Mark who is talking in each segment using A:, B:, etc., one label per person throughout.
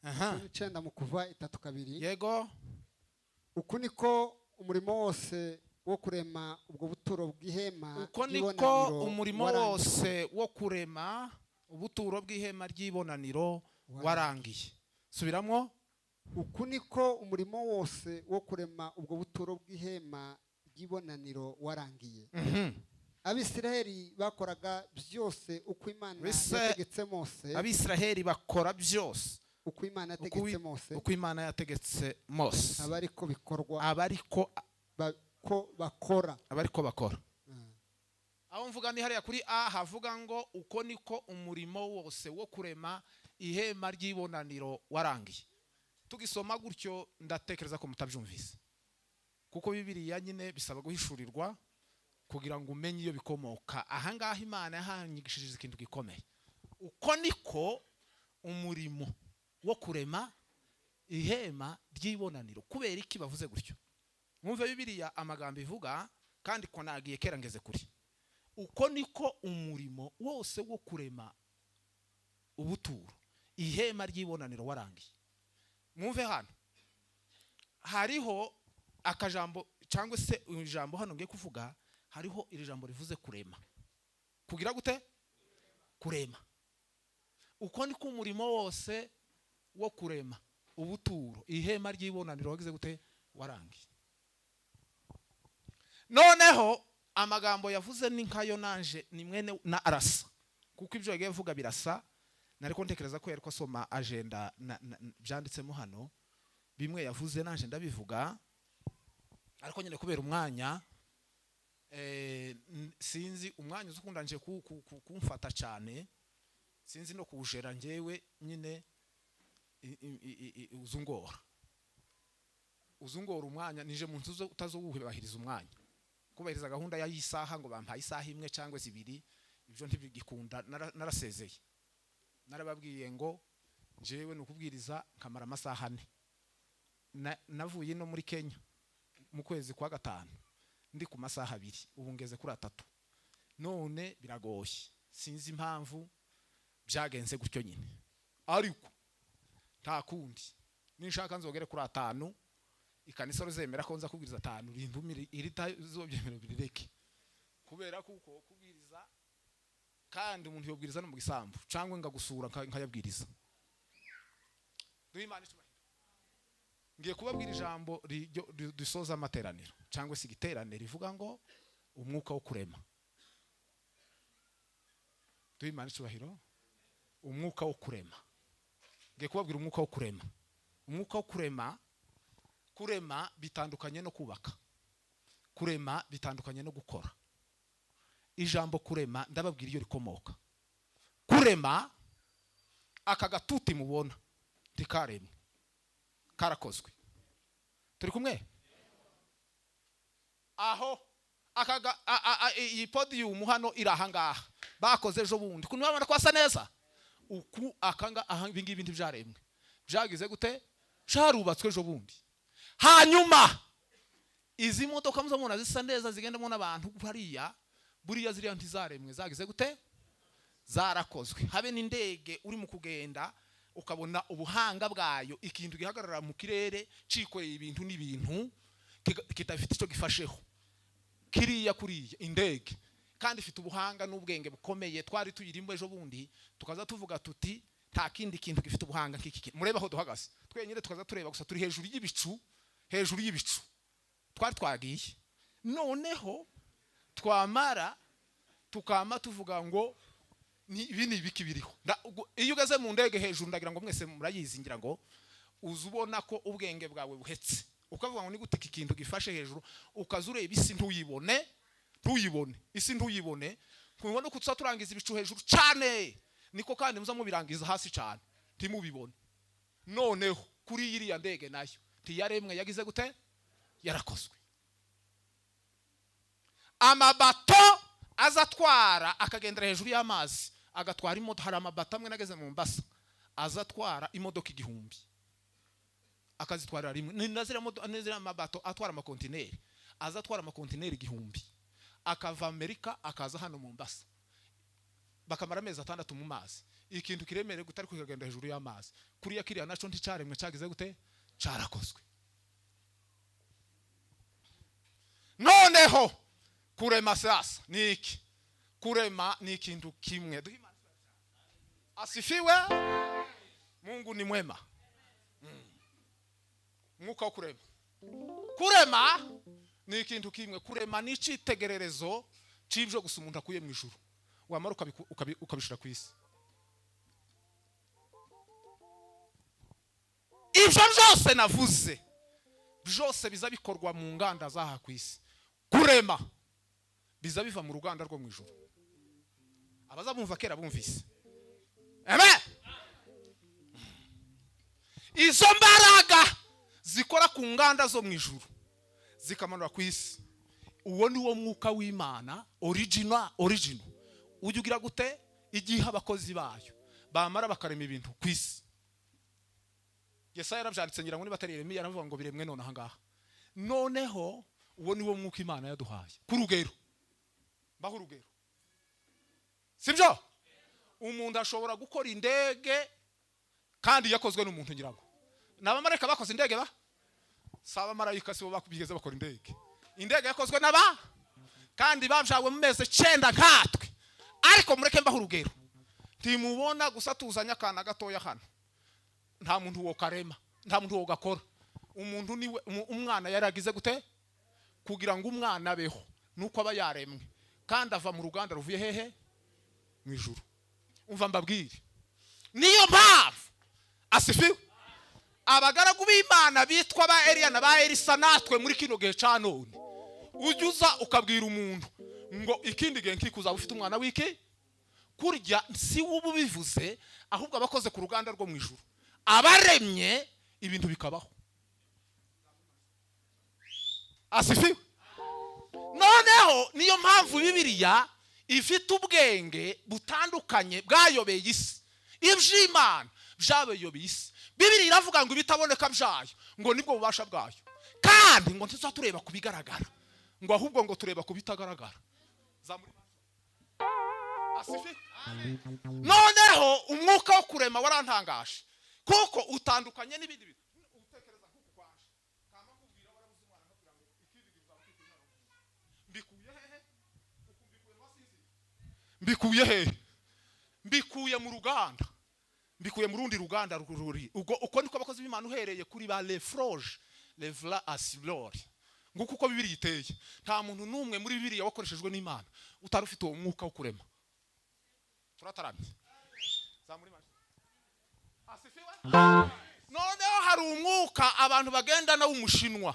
A: Aha.
B: 19 mu Kuva 3:2.
A: Yego.
B: Uku niko umurimo wose wo kurema ubwo buturo bw'ihema
A: Uko niko
B: ry'ibonaniro
A: umurimo
B: warangiye.
A: wose wo kurema ubuturo bw'ihema ry'ibonaniro warangiye. Subiramo.
B: Uku niko umurimo wose wo kurema ubwo buturo bw'ihema ry'ibonaniro warangiye. Abisiraheli bakoraga byose uko Imana yategetse Mose.
A: Abisiraheli bakora byose
B: Uko Imana yategetse Mose.
A: uko Imana yategetse Mose.
B: Aba ariko bikorwa.
A: Aba ariko
B: Ko bakora.
A: Aba ariko bakora. Aho mvuga ni hariya kuri a havuga ngo uko niko umurimo wose wo kurema ihema ry'ibonaniro warangiye. Tugisoma gutyo, ndatekereza ko mutabyumvise, kuko Bibiliya nyine bisaba guhishurirwa kugira ngo umenye iyo bikomoka. Ahangaha Imana yahanyigishije ikintu gikomeye: uko niko umurimo wo kurema ihema ry'ibonaniro. Kubera iki bavuze gutyo? Mwumve Bibiliya amagambo ivuga, kandi ko nagiye kera ngeze kuri uko niko umurimo wose wo kurema ubuturo, ihema ry'ibonaniro warangiye. Mwumve hano hariho akajambo cyangwa se ijambo hano ngiye kuvuga. Hariho iri jambo rivuze kurema. Kugira gute? Kurema. Uko niko umurimo wose wo kurema ubuturo, ihema ry'ibonaniro wagize gute? Warangiye. Noneho amagambo yavuze ni nkayo nanje ni mwene na arasa, kuko ibyo yagiye avuga birasa. Nariko ntekereza ko yariko asoma agenda byanditsemo hano. Bimwe yavuze nanje ndabivuga, ariko nyine kubera umwanya, sinzi umwanya uzi ukunda nje kumfata cyane, sinzi no kuwujera njyewe nyine uzungora umwanya. Nije mu nzu utazowubahiriza umwanya, kubahiriza gahunda y'isaha ngo bampaye isaha imwe cyangwa zibiri, ibyo ntibigikunda. Narasezeye, narababwiye ngo njyewe ni ukubwiriza nkamara amasaha 4. Navuye no muri Kenya mu kwezi kwa gatanu ndi ku masaha 2, ubu ngeze kuri 3. None biragoye, sinzi impamvu byagenze gutyo nyine, ariko nta kundi. Ninshaka nzogere kuri 5. Ikanisa rizemera ko nza kubwiriza 5 rindumire, iritazobyemera birireke, kubera kuko kubwiriza kandi umuntu yobwiriza no mu gisambu cyangwa ngagusura nkayabwiriza. Duhe Imana icyubahiro. Ngiye kubabwira ijambo risoza amateraniro cyangwa se igiterane, rivuga ngo umwuka wo kurema. Duhe Imana icyubahiro. Umwuka wo kurema. Ngiye kubabwira umwuka wo kurema. Umwuka wo kurema. Kurema bitandukanye no kubaka, kurema bitandukanye no gukora. Ijambo kurema ndababwira iyo rikomoka. Kurema, aka gatuti mubona ntikaremwe, karakozwe. Turi kumwe aho? Iyi podium hano iri ahangaha bakoze ejo bundi, kuntu babona ko hasa neza uku akanga aha, ibi ngibi ntibyaremwe, byagize gute? Cyarubatswe ejo bundi. Hanyuma izi modoka muzabona zisa neza zigendamo n'abantu hariya, buriya ziriya ntizaremwe, zagize gute? Zarakozwe. Habe n'indege uri mu kugenda ukabona ubuhanga bwayo, ikintu gihagarara mu kirere cikoreye ibintu n'ibintu kitafite icyo gifasheho kiriya kuriya. Indege kandi ifite ubuhanga n'ubwenge bukomeye. Twari tuyirimo ejo bundi, tukaza tuvuga tuti nta kindi kintu gifite ubuhanga nk'iki kintu. Murebe aho duhagaze twenyine, tukaza tureba gusa, turi hejuru y'ibicu, hejuru y'ibicu twari twagiye. Noneho twamara tukama tuvuga ngo ni ibi ni ibiki biriho? Iyo ugeze mu ndege hejuru, ndagira ngo mwese murayizi, ngira ngo uza ubona ko ubwenge bwawe buhetse, ukavuga ngo ni gute iki kintu gifashe hejuru? Ukaza ureba isi ntuyibone, ntuyibone isi, ntuyibone. Ntubona uko tuza turangiza ibicu hejuru cyane, niko kandi muza mubirangiza hasi cyane ntimubibone. Noneho kuri iriya ndege nayo ntiyaremwe, yagize gute? Yarakozwe. Amabato aza atwara akagendera hejuru y'amazi, agatwara imodoka. Hari amabato amwe nageze mu Mombasa aza atwara imodoka 1000, akazitwarira rimwe. Ni na ziriya mabato atwara amakontineri, aza atwara amakontineri 1000, akava Amerika akaza hano mu Mombasa, bakamara amezi 6 mu mazi. Ikintu kiremereye gute ariko kikagenda hejuru y'amazi kuriya? Kiriya naco nticaremwe, cyagize gute? Carakozwe. Noneho kurema sasa ni iki? Kurema ni ikintu kimwe. Duhe Imana. Asifiwe. Mungu ni mwema. Mwuka wo kurema, kurema ni ikintu kimwe. Kurema ni icyitegererezo cy'ibyo gusa umuntu akuye mu ijuru, wamara ukabishira ku isi. Ibyo byose navuze byose biza bikorwa mu nganda z'aha ku isi. Kurema biza biva mu ruganda rwo mu ijuru. Abaza bumva kera bumvise. Amen. Izo mbaraga zikora ku nganda zo mu ijuru zikamanura ku isi, uwo ni wo mwuka w'Imana original. Original ujya ugira gute? Igihe abakozi bayo bamara bakarema ibintu ku isi. Yesaya yarabyanditse, ngira ngo niba atari Yeremiya, aravuga ngo biremwe none ahangaha. Noneho uwo ni wo mwuka Imana yaduhaye ku rugero. Mbaho urugero, sibyo? Umuntu ashobora gukora indege kandi yakozwe n'umuntu. Ngira ngo ni abamarayika bakoze indege ba? Si abamarayika, sibo bigeze bakora indege. Indege yakozwe n'aba kandi babyawe mu mezi 9 nkatwe. Ariko mureke mbaho urugero. Ntimubona gusa tuzanye akana gatoya hano? Nta muntu wo karema, nta muntu wo gakora. Umuntu niwe umwana yaragize gute? Kugira ngo umwana abeho nuko aba yaremwe, kandi ava mu ruganda ruvuye hehe? Mu ijuru. Umva mbabwire, niyo mpamvu, asifiwe, abagaragu b'Imana bitwa ba Eliya na ba Elisa natwe muri kino gihe ca none, ujya uza ukabwira umuntu ngo ikindi gihe nk'iki uzaba ufite umwana w'iki kurya, si we uba ubivuze, ahubwo abakoze ku ruganda rwo mu ijuru, abaremye ibintu bikabaho. Asifiwe. Noneho niyo mpamvu Bibiliya ifite ubwenge butandukanye bwayobeye isi. Iby'Imana byabayobeye isi. Bibiliya iravuga ngo ibitaboneka byayo ngo nibwo bubasha bwayo, kandi ngo ntituzaba tureba ku bigaragara, ngo ahubwo ngo tureba ku bitagaragara. Asifiwe. Noneho umwuka wo kurema warantangaje kuko utandukanye n'ibindi bintu. Utekereza nk'uku kwaje kama kubwira warabuze umwana, nkabwira ngo ikindi gihe uzaba ufite umwana w'umuhungu. Mbikuye hehe? Uku mbikuye mu basinziriye. Mbikuye hehe? Mbikuye mu ruganda, mbikuye mu rundi ruganda ruri ubwo. Uko niko abakozi b'Imana, uhereye kuri ba Lefroge Levla Asilori, nguko uko Bibiliya iteye. Nta muntu n'umwe muri Bibiliya wakoreshejwe n'Imana utari ufite uwo mwuka wo kurema. Turataramye. Zamura imashini. Asifiwe. Noneho hari umwuka abantu bagendana w'umushinwa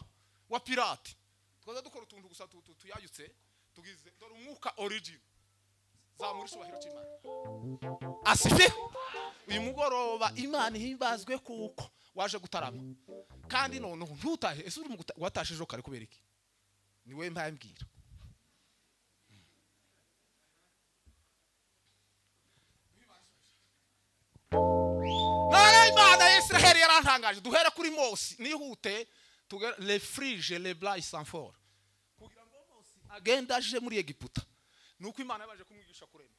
A: wa pirate. Twaza dukora utuntu gusa tuyayutse tugize. Dore umwuka origin. Zamura icyubahiro cy'Imana. Asifiwe. Uyu mugoroba Imana ihimbazwe kuko waje gutarama, kandi noneho ntutahe. Ese uri mu watashe ejo kare kubera iki? Ni wowe mpaye mbwira. None Imana ya Israheli yarantangaje. Duhere kuri Mose, nihute tugere le frige le blas sans fort. Kugira ngo Mose agende aje muri Egiputa nuko Imana yabaje kumwigisha kurema.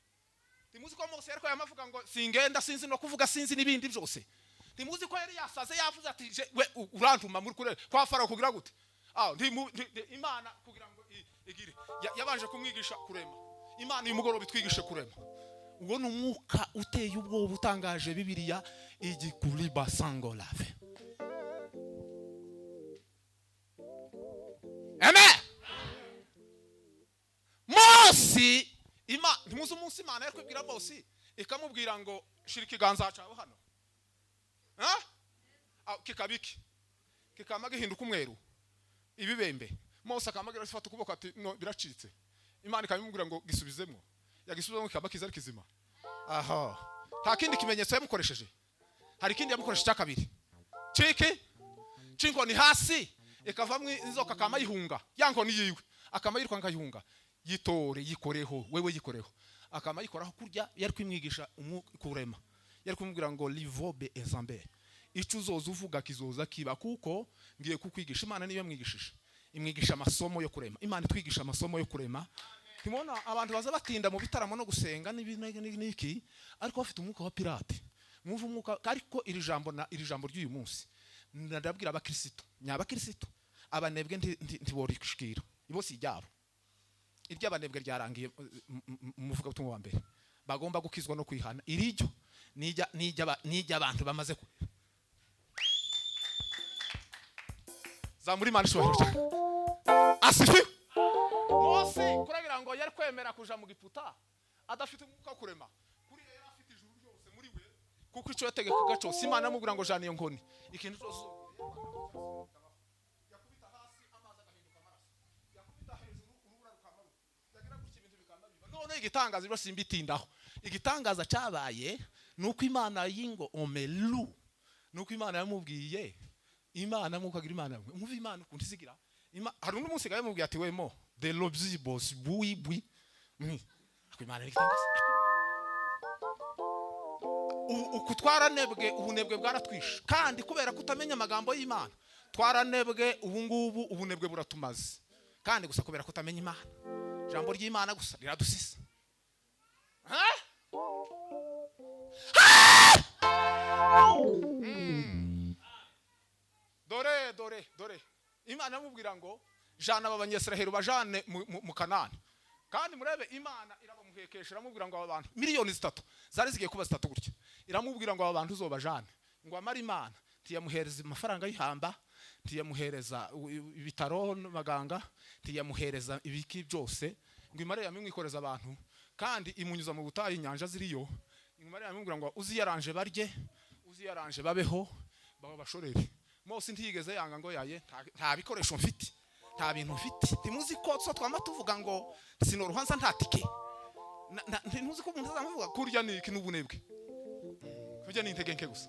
A: Ntimuzi ko Mose yariko yamavuga ngo singenda, sinzi no kuvuga, sinzi n'ibindi byose? Ntimuzi ko yari yasaze, yavuze ati we urantuma muri kure kwa Farawo kugira gute? Ah, Imana kugira ngo igire yabanje kumwigisha kurema. Imana uyu mugoroba itwigishe kurema. Uwo ni umwuka uteye ubwoba, utangaje. Bibiliya igikuriba sangolave. Amen. Mose ima ntimuzi umunsi Imana yari kwibwira Mose ikamubwira ngo shira ikiganza cyawe hano? Ha? Ah, kikaba iki? Kikama gihinduka umweru, ibibembe. Mose akamubwira ati fata ukuboko, ati no biracitse. Imana ikamubwira ngo gisubizemo, yagisubizemo kikaba kiza ari kizima. Aha nta kindi kimenyetso yamukoresheje. Hari ikindi yamukoresheje cya kabiri ciki c'inkoni hasi ikavamwo inzoka, akama yihunga ya nkoni yiwe, akama yiruka akayihunga. Yitore, yikoreho wewe, yikoreho. Akama yikoraho kurya. Yari kwimwigisha kurema, yari kumubwira ngo livobe ezambe, icyo uzoza uvuga kizoza kiba kuko ngiye kukwigisha. Imana niyo yamwigishije, imwigisha amasomo yo kurema. Imana itwigisha amasomo yo kurema. Ntimubona abantu baza batinda mu bitaramo no gusenga n'iki, ariko bafite umwuka wa Pirate. Mwumva umwuka. Ariko iri jambo na iri jambo ry'uyu munsi ndabwira abakirisitu nyabakirisitu, abanebwe ntiborishikira ibo, si iryabo. Iry'abanebwe ryarangiye mu muvugabutumwa wa mbere bagomba gukizwa no kwihana. Iriryo nijya abantu bamaze ku zamura Imana ishobora cyane. Asifiwe. Mose kuragira ngo yari kwemera kuja mu Giputa adafite umwuka wo kurema? Kuri yari afite ijuru ryose muri we, kuko icyo yategekaga cyose Imana yamubwira ngo jana iyo nkoni, ikintu cyose yakubita hasi amazi agahinduka amaraso, yakubita hejuru urubura rukamanuka, yagira gutya ibintu bikaba biba. None igitangaza ibyo simbitindaho. Igitangaza cyabaye ni uko Imana y'ingo omelu, ni uko Imana yamubwiye, Imana mwuka agira Imana mwumva Imana ukuntu isigira. Hari undi munsi yamubwiye ati wemo de lobzibos bui bui. Ako Imana ni igitangaza. Uku twaranebwe, ubunebwe bwaratwishe, kandi kubera kutamenya amagambo y'Imana twaranebwe. Ubu ngubu ubunebwe buratumaze, kandi gusa kubera kutamenya Imana. Ijambo ry'Imana gusa riradusisa. Ha? Dore dore dore Imana iramubwira ngo jana aba Banyesiraheli bajane mu Kanani. Kandi murebe, Imana irabamuhekesha, iramubwira ngo aba bantu miliyoni 3 zari zigiye kuba 3 gutya, iramubwira ngo aba bantu uzobajane. Ngo amara Imana ntiyamuhereza amafaranga y'ihamba, ntiyamuhereza ibitaro n'abaganga, ntiyamuhereza ibiki byose. Ngo imare yamwikoreza abantu, kandi imunyuza mu butayu, inyanja ziriyo. Imare yamubwira ngo uziyaranje barye, uziyaranje babeho, babashorere. Mose ntiyigeze yanga ngo yaye nta bikoresho mfite, nta bintu mfite. Ntimuzi ko so twama tuvuga ngo sinorohanza nta tike. Ntimuzi ko umuntu azamuvuga kurya ni iki n'ubunebwe, kurya ni intege nke gusa,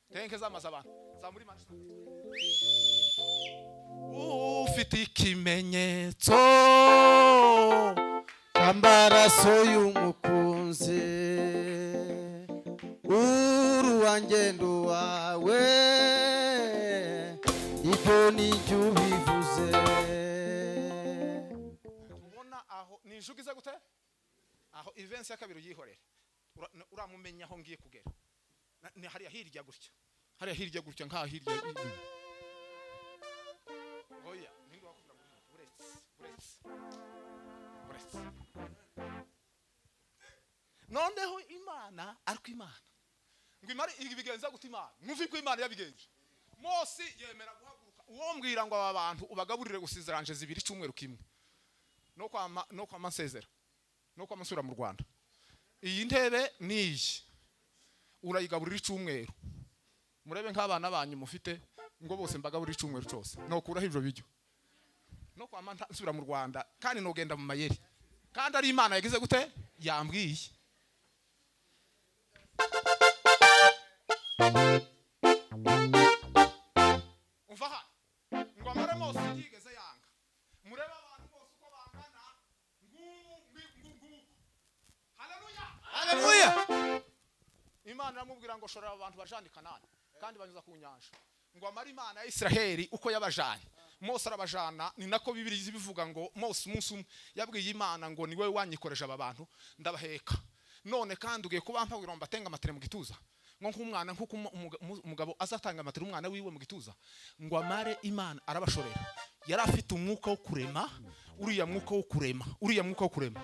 A: intege nke zamaze abantu. Zamura Imana. Ufite ikimenyetso
C: cy'amaraso y'umukunzi, uruwanjye nduwawe, ibyo nijye ubivuze.
A: Ubona aho ni injugu iza gute aho ivensi ya kabiri uyihorere. Uramumenya aho ngiye kugera. Ni hariya hirya gutya, hariya hirya gutya, nkaha hirya inyuma. Oya, ninde wakubwira ngo uretse uretse uretse? Noneho Imana, ariko Imana ngo imare ibigenza gute? Imana, mwumve ko Imana yabigenje. Mose yemera guhaguruka. Uwo mbwira ngo aba bantu ubagaburire gusa iziranje zibiri icyumweru kimwe, no kwama nsezera no kwama nsubira mu Rwanda, iyi ntebe niyi urayigaburira icyumweru. Murebe nk'abana banyu mufite, ngo bose mbagaburira icyumweru cyose, nokuraho ibyo biryo no kwama nsubira mu Rwanda, kandi nogenda mu mayeri, kandi ari Imana yagize gute? Yambwiye. Umva hano ngo amare Mose yigeze yanga. Murebe abantu bose uko bangana, nguku. Haleluya.
C: Haleluya.
A: Imana iramubwira ngo shorera aba bantu bajane i Kanani, kandi banyuza ku nyanja. Ngo amare Imana ya Isiraheli uko yabajanye, Mose arabajana. Ni nako Bibiliya ibivuga ngo Mose umunsi umwe yabwiye Imana ngo ni wowe wanyikoreje aba bantu ndabaheka, none kandi ugiye kubampa kugira ngo mbatenga amatere mu gituza, ngo nk'umwana, nk'uko umugabo azatanga amatere umwana wiwe mu gituza. Ngo amare Imana arabashorera. Yari afite umwuka wo kurema, uriya mwuka wo kurema, uriya mwuka wo kurema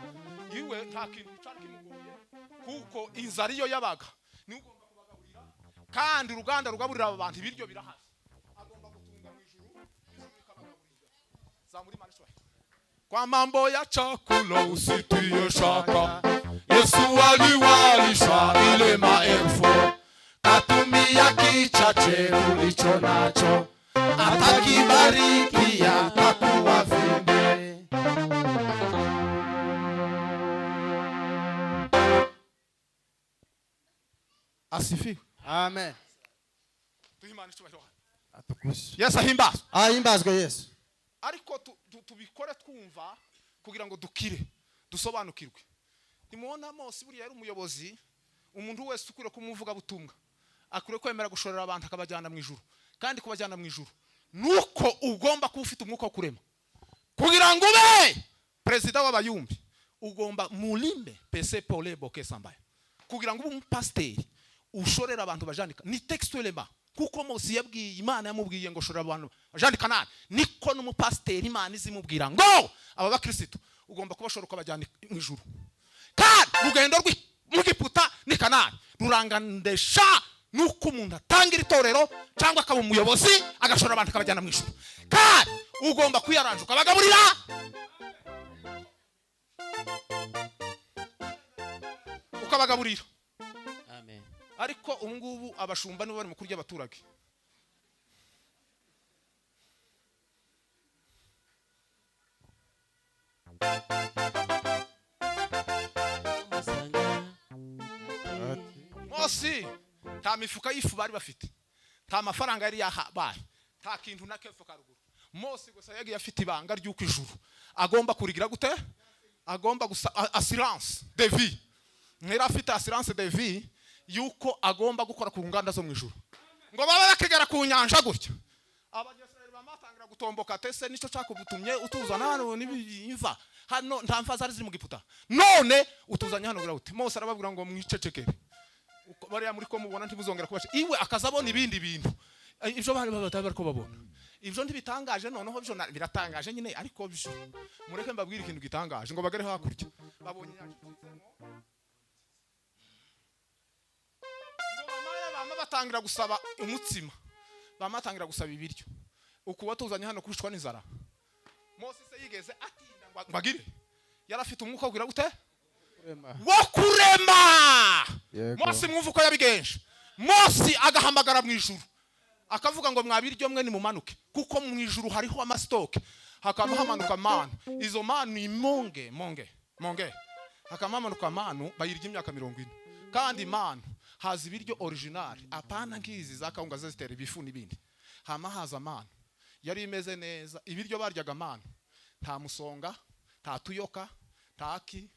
A: iwe nta kintu cyari kimugoye, kuko inzara iyo yabaga niwe ugomba kubagaburira, kandi uruganda rugaburira aba bantu ibiryo birahari. Agomba gutunga mu ijuru, ijuru rikabagaburira. Zamura Imana ishobora. Kwa mambo ya chakula usitie shaka, Yesu aliwalisha ile maelfu, katumia kichache ulicho nacho,
C: atakibariki atakuwa vimbe.
A: Asifiwe.
C: Amen.
A: Duhe Imana icyubahiro.
C: Atukuzwe.
A: Yesu ahimbazwe.
C: Ahimbazwe Yesu.
A: Ariko tubikore twumva kugira ngo dukire, dusobanukirwe. Ntimubona Mose buriya yari umuyobozi. Umuntu wese ukwiriye kumuvuga butumwa akwiriye kwemera gushorera abantu akabajyana mu ijuru, kandi kubajyana mu ijuru nuko ugomba kuba ufite umwuka wo kurema. Kugira ngo ube perezida w'abayumbi Ugomba mulime pese pole boke sambaye kugira ngo ube umupasiteri ushorera abantu bajanika. Ni textuellement, kuko Mose yabwiye Imana, yamubwiye ngo shorera abantu bajane Kanani, niko n'umupasiteri Imana izimubwira ngo aba bakristo ugomba kubashora ukabajyana mu ijuru. Kandi urugendo rw'i mu Giputa ni Kanani rurangandesha nuko umuntu atangira itorero cyangwa akaba umuyobozi, agashora abantu akabajyana mu ijuru. Kandi ugomba kwiyaranja ukabagaburira, ukabagaburira.
D: Amen.
A: Ariko ubu ngubu abashumba nibo bari mu kurya abaturage. Mose nta mifuka y'ifu bari bafite, nta mafaranga yari yahabaye, nta kintu na kepfo karuguru. Mose gusa yagiye afite ibanga ry'uko ijuru agomba kurigira gute, agomba gusa assurance de vie. Mwera afite assurance de vie yuko agomba gukora ku nganda zo mu ijuru. Ngo baba bakigera ku nyanja gutya, Abanyasirayeli bamatangira gutomboka, tese nicyo cyakubutumye utuzana hano n'imva hano, nta mva zari ziri mu Giputa, none utuzanye hano kugira ute? Mose arababwira ngo mwicecekere, uko bariya muri ko mubona ntibuzongera kubaca iwe, akazabona ibindi bintu. Ibyo bari batari bariko babona, ibyo ntibitangaje. Noneho byo biratangaje nyine, ariko byo mureke mbabwire ikintu gitangaje. Ngo bagere hakurya babonye inyanja icitsemo, ngo bamara bama batangira gusaba umutsima, bama batangira gusaba ibiryo. Ukuba tuzanye hano kwicwa n'inzara. Mose se yigeze atinda ngo agire, yari afite umwuka wo kugira gute, wo kurema.
C: Yego.
A: Mose mwumva uko yabigenje. Mose agahamagara mu ijuru akavuga ngo mwabiryo mwe nimumanuke, kuko mu ijuru hariho amastoke, hakaba hamanuka manu. Izo manu ni monge monge monge, hakaba hamanuka manu bayirya imyaka 40. Kandi manu haza ibiryo original, apana nkizi za kawunga zitera ibifu n'ibindi. Hama haza manu yari imeze neza, ibiryo baryaga manu nta musonga, nta tuyoka, nta ki.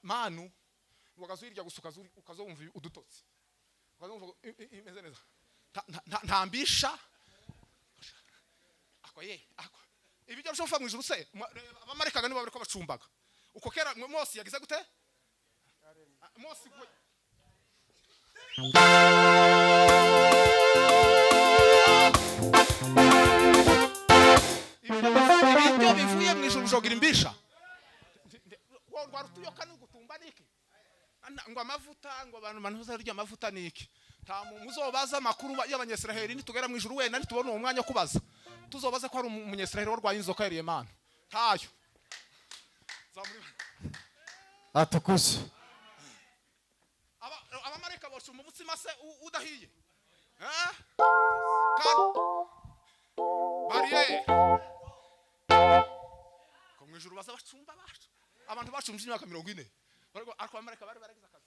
A: Manu wakazirya gusa ukazumva udutotsi, ukazumva imeze neza, nta mbisha ako ye ako. Ibiryo byo mu ijuru se abamarikaga nibo bariko bacumbaga uko kera. Mose yagize gute? Mose ibiryo bivuye mu ijuru bijogira imbisha, rwa rutuyoka n'ugutumba niki, ngo amavuta, ngo abantu bazarya amavuta niki. Nta muzobaza amakuru y'Abanyesiraheli nitugera mu ijuru, wenda nitubona uwo mwanya wo kubaza, tuzobaza ko hari umunyesiraheli warwaye inzoka yariye manu. Ntayo.
C: Atukuzwe.
A: Abamarayika bocuma umutsima se udahiye? Bariye ko mu ijuru baza bacumba bacu, abantu bacumbye imyaka 40. Ariko abamarayika bari baragize akazi,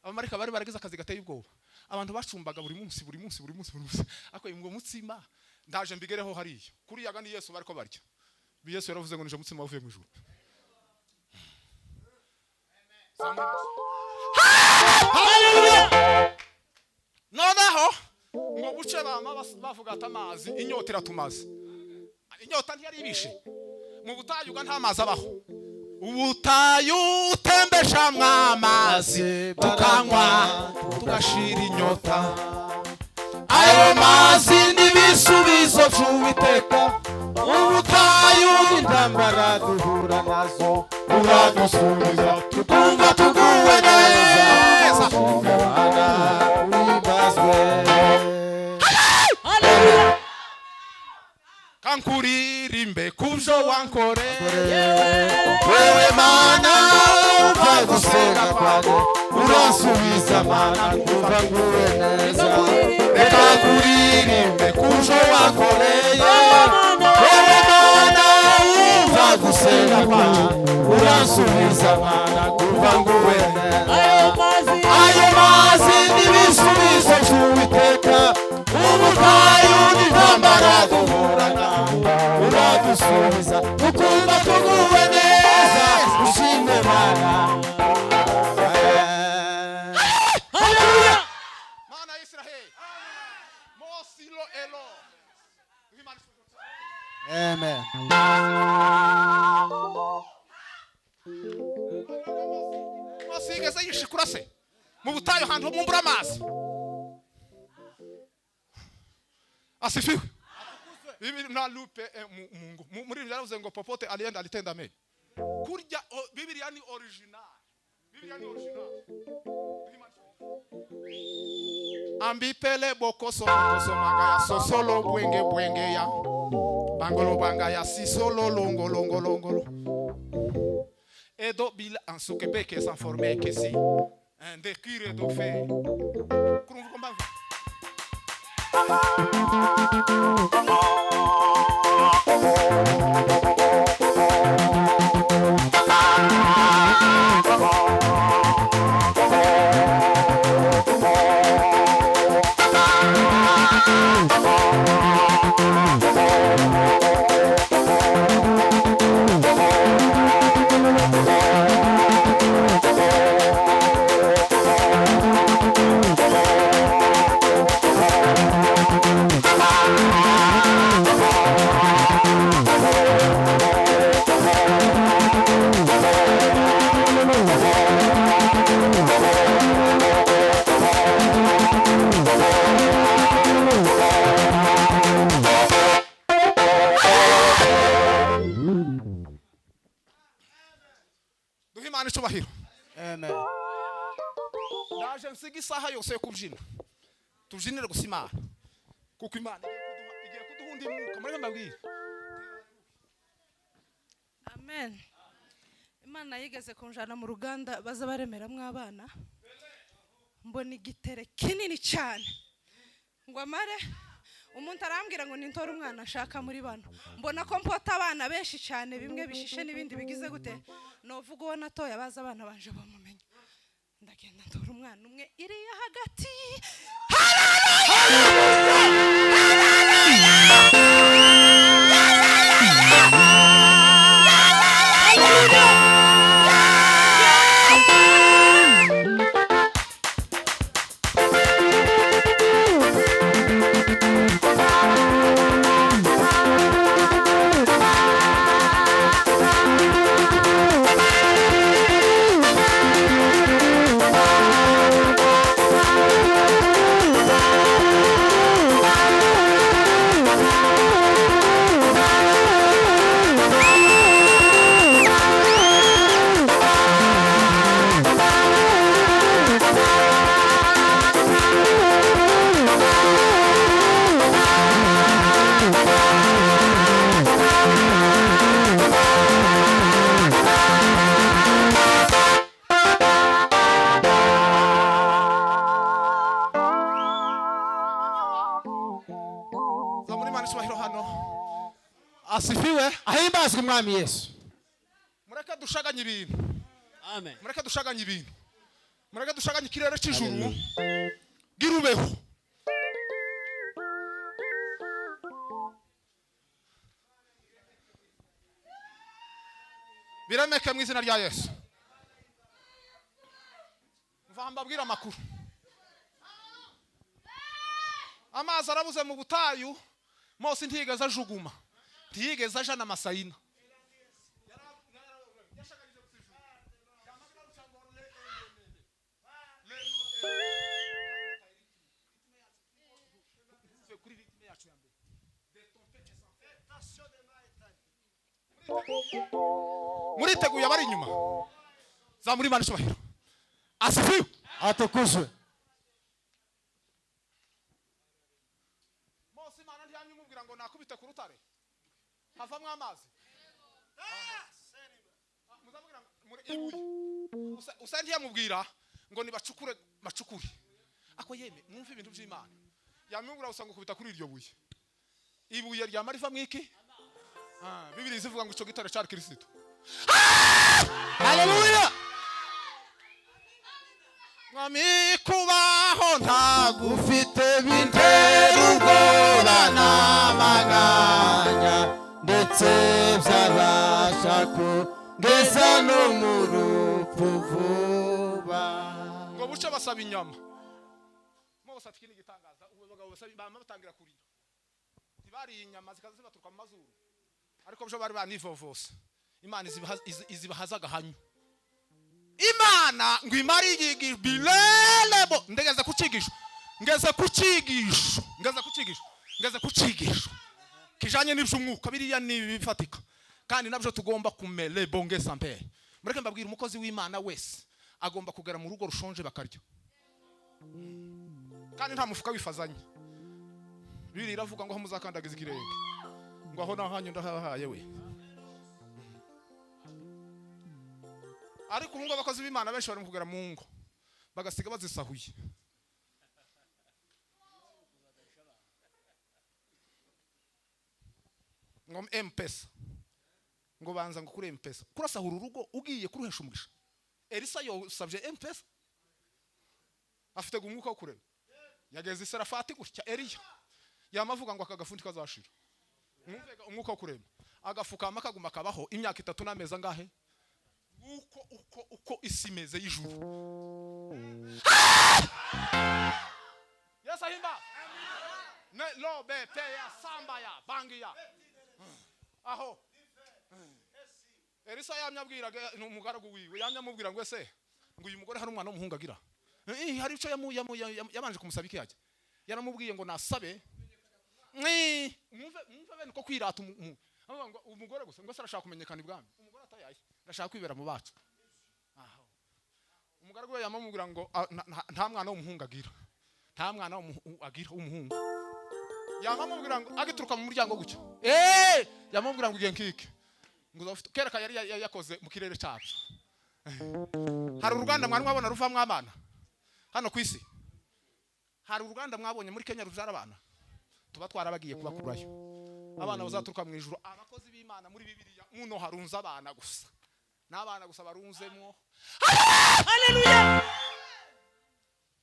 A: abamarayika bari baragize akazi gateye ubwoba. Abantu bacumbaga buri munsi buri munsi buri munsi buri munsi. Ariko ngo mutsima ndaje mbigereho hariya kuriyaga ni Yesu bariko barya. Yesu yaravuze ngo nije mutsima wavuye mu ijuru. Haleluya. Noneho ngo buce bama bavuga ati amazi, inyota iratumaze. Inyota ntiyari ibishe mu butayu, nta mazi abaho. Ubutayu utembesha mwamazi, tukanywa tugashira inyota. Ayo mazi n'ibisubizo by'Uwiteka, ubutayu
C: intambara duhura nazo uradusubiza,
A: tukumva tuguwe neza.
C: Bana wibazwe.
D: Haleluya.
A: Kankuririmbe kubyo wankoreye,
C: Wewe mana umva gusenga kwanjye, uransubiza mana nkumva nguwe neza. Reka nkuririmbe kubyo wankoreye, wewe mana umva gusenga kwanjye, uransubiza mana nkumva nguwe neza. Ayo mazi n'ibisubizo by'Uwiteka, ubutayu n'intambara duhura nazo uradusubiza, tukumva tuguwe neza. Ushime Mana.
D: Haleluya.
A: Mana ya Israheli. Mose lo elo.
C: Amen.
A: Ntiyigeze yishikura se mu butayu hantu mumbura amazi. Asifiwe. Bibi na lupe Mungu. Muri Bibiliya yaravuze ngo popote alienda alitenda mema. Kurya Bibiliya ni original. Bibiliya ni original. Ambipele bokoso bokoso magaya sosolo bwenge bwenge ya bangolo bangaya sisolo longo longo longo edo bila ansukebeke sans former que si un décure do fait kurumva ko mbava. Duhe Imana icubahiro.
C: Amen.
A: Ndaje nsiga isaha yose yo kubyina, tubyinire gusa Imana, kuko Imana igiye kuduha undi mwuka. Mureke mbabwire.
E: Amen. Imana yigeze kunjana mu ruganda baza baremeramo abana, mbona igitere kinini cyane ngo amare. Umuntu arambwira ngo nintore umwana ashaka muri bano, mbona ko mpota abana benshi cyane, bimwe bishishe n'ibindi bigize gute, novuga uwo natoye abaza abana banje bamumenya. Ndagenda ntora umwana umwe iriya hagati.
A: Zamura Imana icubahiro hano. Asifiwe.
C: Ahimbazwe umwami Yesu.
A: Mureke dushaganye ibintu.
D: Amen.
A: Mureke dushaganye ibintu. Mureke dushaganye ikirere cy'ijuru. Girubeho. Biremeke mu izina rya Yesu. Mva mbabwire amakuru. Amazi arabuze mu butayu, Mose ntiyigeze ajuguma, ntiyigeze ajana amasayina. Muriteguye abari inyuma? Zamura Imana icubahiro. Asifiwe.
C: Atukuzwe.
A: Mose Imana ntiyamubwira ngo nakubite ku rutare havamwo amazi. Muzamubwira ngo muri ibuye. Usa ntiyamubwira ngo nibacukure bacukure. Ako yeme mwumve ibintu by'Imana. Yamubwira usanga kubita kuri iryo buye. Ibuye ryama riva mwiki? Bibiliya ivuga ngo ico gitare cari Kristo.
C: Haleluya.
A: Mwami kubaho
C: ntagufite bintera ubwoba n'amaganya, ndetse byabasha kungeza no mu rupfu vuba.
A: Ngo buce basaba inyama. Mose ati iki ni igitangaza. Ubu abagabo basaba bama batangira kurira. Ntibariye inyama zikaza zibaturuka mu mazuru, ariko byo bari banivovose. Imana izibahaza agahanyu. Imana ngo imare iyigisho bilelebo. Ndegeze ku cyigisho, ngeze ku cyigisho, ngeze ku cyigisho, ngeze ku cyigisho kijanye n'iby'umwuka. Biriya ni ibifatika kandi nabyo tugomba kumelebo ngesampere. Mureke mbabwira, umukozi w'Imana wese agomba kugera mu rugo rushonje bakarya, kandi nta mufuka wifazanye. Bibiri iravuga ngo aho muzakandagiza ikirenge, ngo aho nahanyu ndahahaye we. Ariko ubu ngubu abakozi b'Imana benshi bari mu kugera mu ngo bagasiga bazisahuye. Ngo M-Pesa, ngo banza ngo kuri M-Pesa, kurasahura urugo ugiye kuruhesha umugisha. Elisa yosabye M-Pesa, afite umwuka wo kurema. Yageze i Sarafati gutya, Eliya yamavuga ngo aka gafundi kazashira. Mwumvega umwuka wo kurema, agafukama kaguma kabaho imyaka 3 n'amezi angahe? Uko uko uko isi imeze y'ijuru. Yesu ahimba ne lo be pe ya samba ya bangi ya aho. Elisa yamye abwiraga umugaragu wiwe, yamye amubwira ngo ese ngo uyu mugore hari umwana w'umuhungu agira? Hari ico yabanje kumusaba iki? Yajya yaramubwiye ngo nasabe. Mwumve mwumve bene ko kwirata ngo umugore gusa ngo se arashaka kumenyekana ibwami, umugore atayaye ndashaka kwibera mu bacu. Aho umugaragu we yamamubwira ngo nta mwana w'umuhungu agira, nta mwana agira w'umuhungu. Yamamubwira ngo agituruka mu muryango gutyo, yamamubwira ngo igihe nkiki ngo uzafite kereka yari yakoze mu kirere cyacu. Hari uruganda mwari mwabona ruvamwo abana hano ku isi? Hari uruganda mwabonye muri Kenya rubyara abana? Tuba twarabagiye kubakurayo abana bazaturuka mu ijuru. Abakozi b'Imana muri Bibiliya muno harunze abana gusa, n'abana gusa barunzemwo.
D: Haleluya.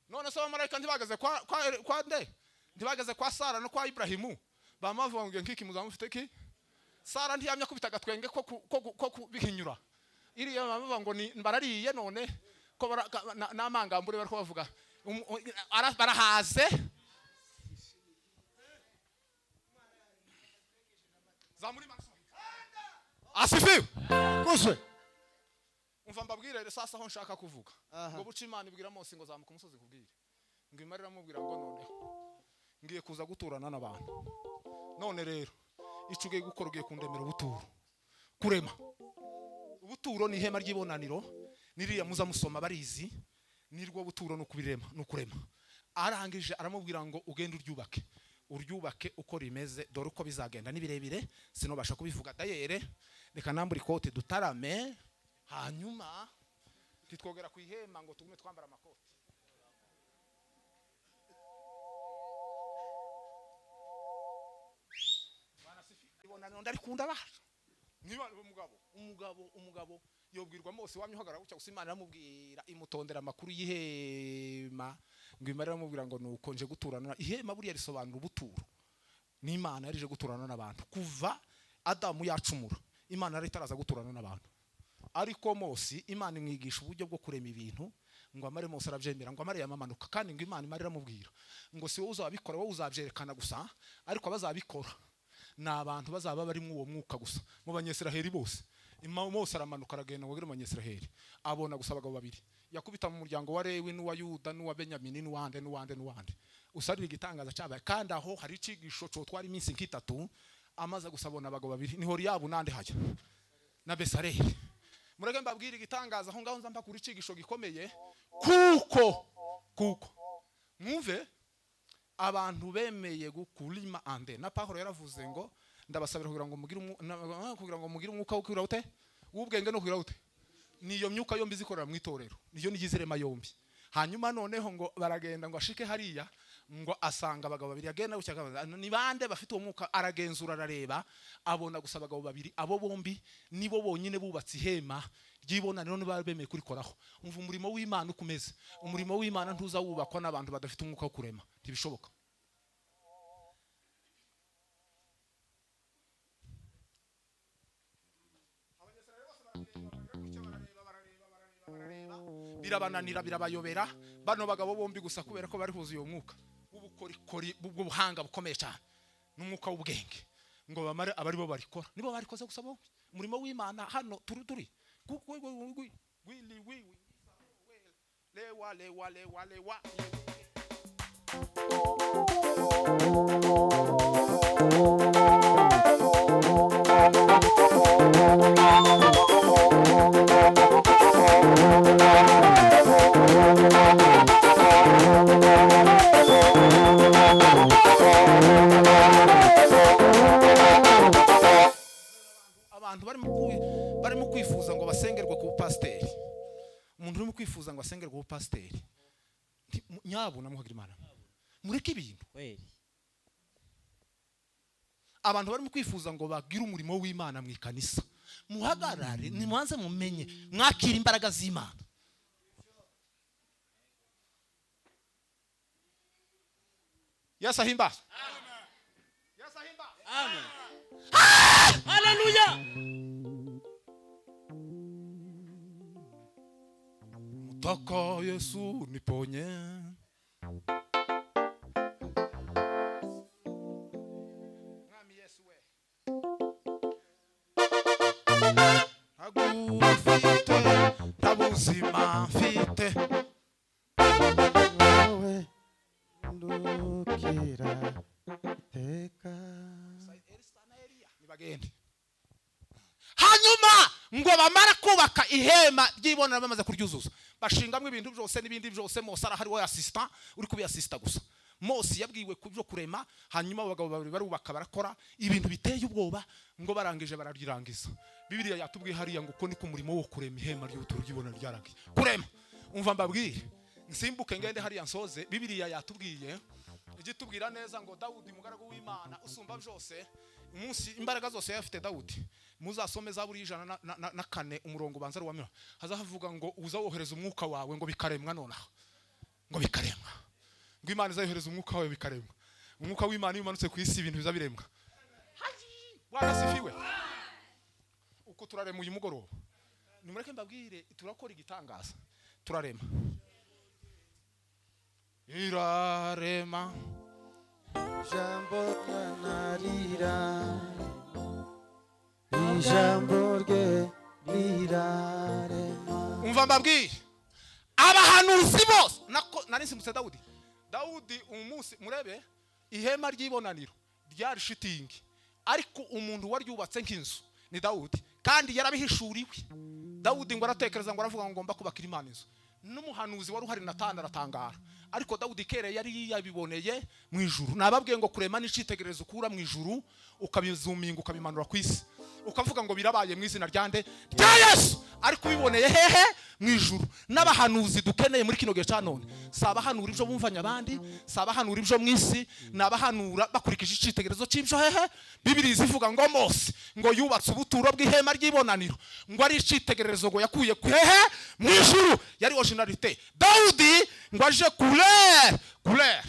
A: None se abamarayika ntibageze kwa nde? Ntibageze kwa Sara no kwa Ibrahimu? Bamavuga ngo nkiki muzamufite ki? Sara ntiyamya kubita agatwenge ko kubihinyura. Iriya bamavuga ngo ni barariye none ko n'amangambure bariko bavuga barahaze. Zamuri maso. Asifiwe.
C: Kuswe.
A: Umva mbabwire sasa aho nshaka kuvuga. Ngo buca Imana ibwira Mose ngo zamuka umusozi kubwire. Ngo Imana iramubwira ngo noneho ngiye kuza guturana n'abantu. None rero ico ugiye gukora ugiye kundemera ubuturo. Kurema. Ubuturo ni ihema ry'ibonaniro, niriya muza musoma barizi, nirwo buturo no kubirema, no kurema. Arangije aramubwira ngo ugende uryubake. Uryubake uko rimeze, dore uko bizagenda ni birebire, sinobasha kubivuga dayere. Reka nambura ikote dutarame, hanyuma titwogera ku ihema ngo tugume twambara amakoti. Ibonaniro ndarikunda bacu. Niba umugabo yobwirwa Mose wamye uhagarara gutya gusa, Imana iramubwira imutondera amakuru y'ihema. Ngo Imana iramubwira ngo nuko nje guturana. Ihema buriya risobanura ubuturo. N'Imana yarije guturana n'abantu kuva Adamu yacumura. Imana yari itaraza guturana n'abantu. Ariko Mose Imana imwigisha uburyo bwo kurema ibintu, ngo amare Mose arabyemera, ngo amare yamamanuka. Kandi ngo Imana imara iramubwira ngo si wowe uzabikora, wowe uzabyerekana gusa, ariko abazabikora ni abantu bazaba bari mu uwo mwuka gusa mu Banyesiraheli bose. Mose aramanuka aragenda ngo agere mu Banyesiraheli, abona gusa abagabo babiri yakubita mu muryango wa Lewi n'uwa Yuda n'uwa Benyamini n'uwande n'uwande n'uwande. Usarira igitangaza cyabaye, kandi aho hari icigisho cotwara iminsi nk'itatu. Amaze gusabona abagabo babiri ni Horiyabu nande hajya na Besareli. Mureke mbabwire igitangaza aho ngaho nza mbakura icigisho gikomeye, kuko mwumve abantu bemeye gukurima ande. Na Pawulo yaravuze ngo ndabasabira kugira ngo mugire kugira ngo mugire umwuka wo kwira ute w'ubwenge no kwira ute. Niyo myuka yombi zikorera mu itorero, niyo nigizerema yombi. Hanyuma noneho ngo baragenda ngo ashike hariya, ngo asanga abagabo babiri. Agenda gutya ni bande bafite uwo mwuka? Aragenzura arareba, abona gusa abagabo babiri. Abo bombi nibo bonyine bubatse ihema ry'ibonaniro, niba bemeye kurikoraho. Umva umurimo w'Imana ukomeze. Umurimo w'Imana ntuza wubakwa n'abantu badafite umwuka wo kurema, ntibishoboka. Birabananira, birabayobera bano bagabo bombi gusa, kubera ko bari huzuye umwuka w'ubukorikori bw'ubuhanga bukomeye cyane n'umwuka w'ubwenge, ngo bamare abari bo barikora, nibo barikoze gusa bombi. Umurimo w'Imana hano turi Lewa, lewa, lewa, lewa. Abantu barimo kwifuza ngo basengerwe ku pasiteri. Umuntu urimo kwifuza ngo asengerwe ku pasiteri, nyabuna muhagira Imana, mureke ibintu. Abantu barimo kwifuza ngo bagire umurimo w'Imana mu ikanisa, muhagarare, nimubanze mumenye mwakira imbaraga z'Imana. Yesu ahimbazwe. Yesu ahimbazwe.
D: Amen. Haleluya.
A: Mutaka Yesu niponye. Mwami Yesu we. Ntagufite, nta buzima mfite.
C: Wowe ndukira iteka.
A: Nibagende. Hanyuma ngo bamara kubaka ihema ry'ibonaniro, bamaze kuryuzuza, bashingamo ibintu byose n'ibindi byose. Mose arahari, we assistant uri kubi assista gusa. Mose yabwiwe ku byo kurema. Hanyuma abagabo babiri barubaka, barakora ibintu biteye ubwoba, ngo barangije bararyirangiza. Bibiliya yatubwiye hariya ngo uko niko umurimo wo kurema ihema ry'ubuturo ry'ibonaniro ryarangiye. Kurema, umva mbabwire, nsimbuke ngende hariya nsoze. Bibiliya yatubwiye, igitubwira neza ngo Dawudi umugaragu w'Imana usumba byose, umunsi imbaraga zose yafite Dawudi, muzasome Zaburi 104 umurongo ubanza ari uwa, hazahavuga ngo uza wohereza umwuka wawe ngo bikaremwa. Nonaha ngo bikaremwa, ngo Imana izayohereza umwuka wawe bikaremwa. Umwuka w'Imana iyo umanutse ku isi, ibintu biza biremwa. Bwana sifiwe. Uko turarema uyu mugoroba, nimureke mbabwire, turakora igitangaza, turarema, irarema.
C: Ijambo ryanarira, ijambo rye rirarema.
A: Umva mbabwire, abahanuzi bose nako nari nsimbutse Dawudi. Dawudi umunsi murebe ihema ry'ibonaniro ryari shitingi, ariko umuntu waryubatse nk'inzu ni Dawudi, kandi yarabihishuriwe. Dawudi ngo aratekereza, ngo aravuga ngo ngomba kubakira Imana inzu. N'umuhanuzi wari uhari Natani aratangara, ariko Dawudi kera yari yabiboneye mu ijuru. Nababwiye ngo kurema n'icitegererezo ukura mu ijuru, ukabizuminga, ukabimanura ku isi, ukavuga ngo birabaye mu izina ryande? Rya Yesu. Ariko ubiboneye hehe? Mu ijuru. N'abahanuzi dukeneye muri kino gihe cya none si abahanura ibyo bumvanye abandi, si abahanura ibyo mu isi, ni abahanura bakurikije icitegererezo cy'ibyo hehe? Bibiri zivuga ngo Mose ngo yubatse ubuturo bw'ihema ry'ibonaniro, ngo ari icitegererezo ngo yakuye ku hehe? Mu ijuru, yari originalité. Dawudi ngo aje couleur couleur,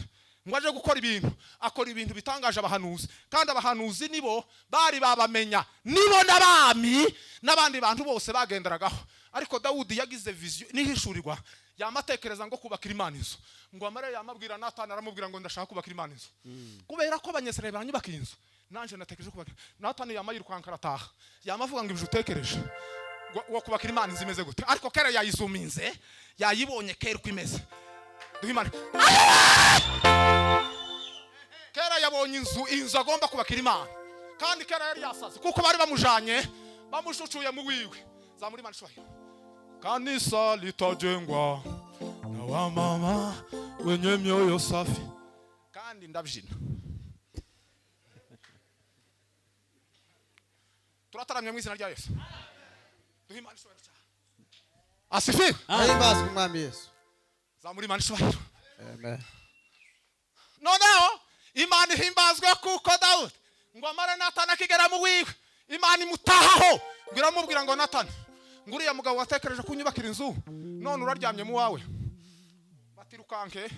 A: ngo aje gukora ibintu, akora ibintu bitangaje abahanuzi, kandi abahanuzi nibo bari babamenya, nibo n'abami n'abandi bantu bose bagenderagaho. Ariko Dawudi yagize vision n'ihishurirwa, yamatekereza ngo kubakira Imana inzu. Ngo amare yamabwira Natani, aramubwira ngo ndashaka kubakira Imana inzu, kubera ko Abanyesirayeli banyubaka inzu, nanje natekereje kubakira. Natani yamayirukanka arataha, yamavuga ngo ibyo utekereje wo kubakira Imana inzu imeze gute? Ariko kera yayizuminze, yayibonye kera uko imeze. Duhe Imana. Kera yabonye inzu agomba kubakira Imana, kandi kera yari yasaze kuko bari bamujanye bamushucuye mu wiwe. Zamuri Imana ishobora. Kanisa litajengwa na wamama wenye mioyo safi. Kandi ndabyina, turataramye mu izina rya Yesu. Duhe Imana ishobora cyane. Asifiwe.
C: Ahimbazwe umwami Yesu.
A: Zamuri Imana ishobora.
C: Amen.
A: Noneho Imana ihimbazwe kuko Dawudi ngo amare Natani akigera mu wiwe, Imana imutahaho, ngo iramubwira ngo Natani, ngo uriya mugabo watekereje kunyubakira inzu, none uraryamye mu wawe, batirukanke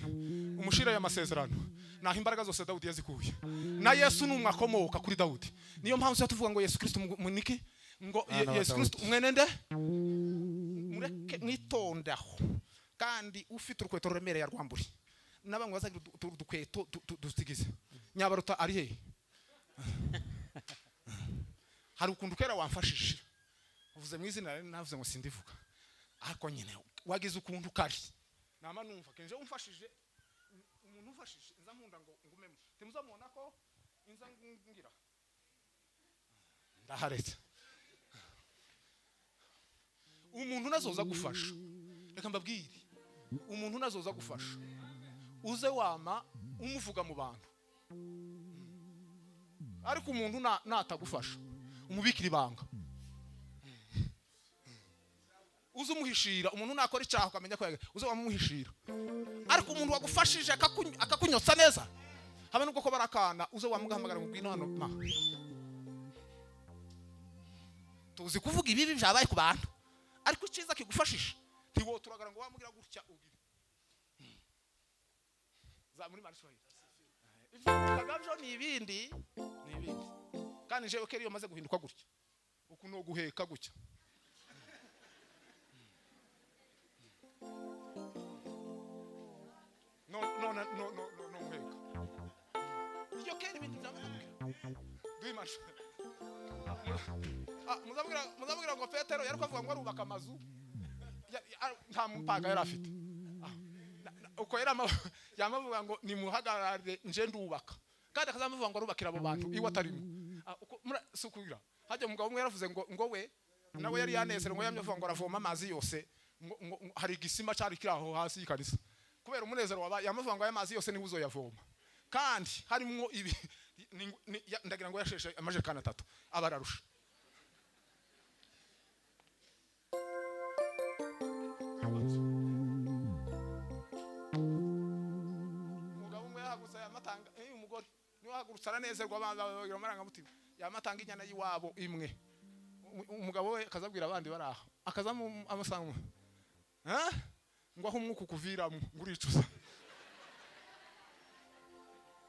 A: umushire y'amasezerano. Naho imbaraga zose Dawudi yazikuye, na Yesu ni umwe akomoka kuri Dawudi. Niyo mpamvu tuba tuvuga ngo Yesu Kristo muniki ngo
C: Mwana wa
A: Yesu Kristo
C: Dawudi.
A: mwene nde? Mureke mwitonde aho, kandi ufite urukweto ruremereye arwambure, n'abamwe bazagira udukweto dusigize. Nyabaruta ari hehe? Hari ukuntu kera wamfashije, uvuze mu izina, navuze ngo sindivuga, ariko nyine wagize ukuntu kari. Nama numva kenje umfashije, umuntu umfashije nza nkunda ngo ngumemo. Timuzamubona ko inza ngira ndaharetse. Umuntu nazoza gufasha, reka mbabwire, umuntu nazoza gufasha uze wama umuvuga mu bantu, ariko umuntu natagufasha umubikira ibanga, uze umuhishira. Umuntu nakora icyaha ukamenya ko uze wamuhishira, ariko umuntu wagufashije akakunyotsa neza habe nubwo ko barakana, uze wamugahamagara ngo ngwino hano ma. Tuzi kuvuga ibibi byabaye ku bantu, ariko icyiza kigufashisha ntiwoturagara ngo wamugira gutya ugire za muri Mariswahili. Ivyo byo ni ibindi, ni ibindi. Kandi jewe keri iyo maze guhinduka gutya, uku no guheka gutya, no no no no no no guheka iyo keri ibintu byamaze kugira duhe Mariswahili. Muzabwira ngo Petero yari kwavuga ngo arubaka amazu, nta mupaga yari afite. Uko yari yamavuga ngo nimuhagarare nje ndubaka, kandi akazamuvuga ngo arubakira abo bantu iwe atarimo. Uko sukura hajya umugabo umwe yaravuze ngo we nawe yari yanezero ngo yamye avuga ngo aravoma amazi yose, ngo hari igisima cyari kiri aho hasi y'ikanisa, kubera umunezero waba yamavuga ngo aya mazi yose niwe uzoyavoma, kandi harimo ibi ndagira ngo yasheshe amajerekani 3 abararusha. Umugabo umwe yahagurutse yamatanga, umugore niwe wahagurutse aranezerwa, bagira amarangamutima, yamatanga inyana y'iwabo imwe. Umugabo we akazabwira abandi bari aho, akazamu amusanga ngo aho umwuka ukuviramo ngo uricuza.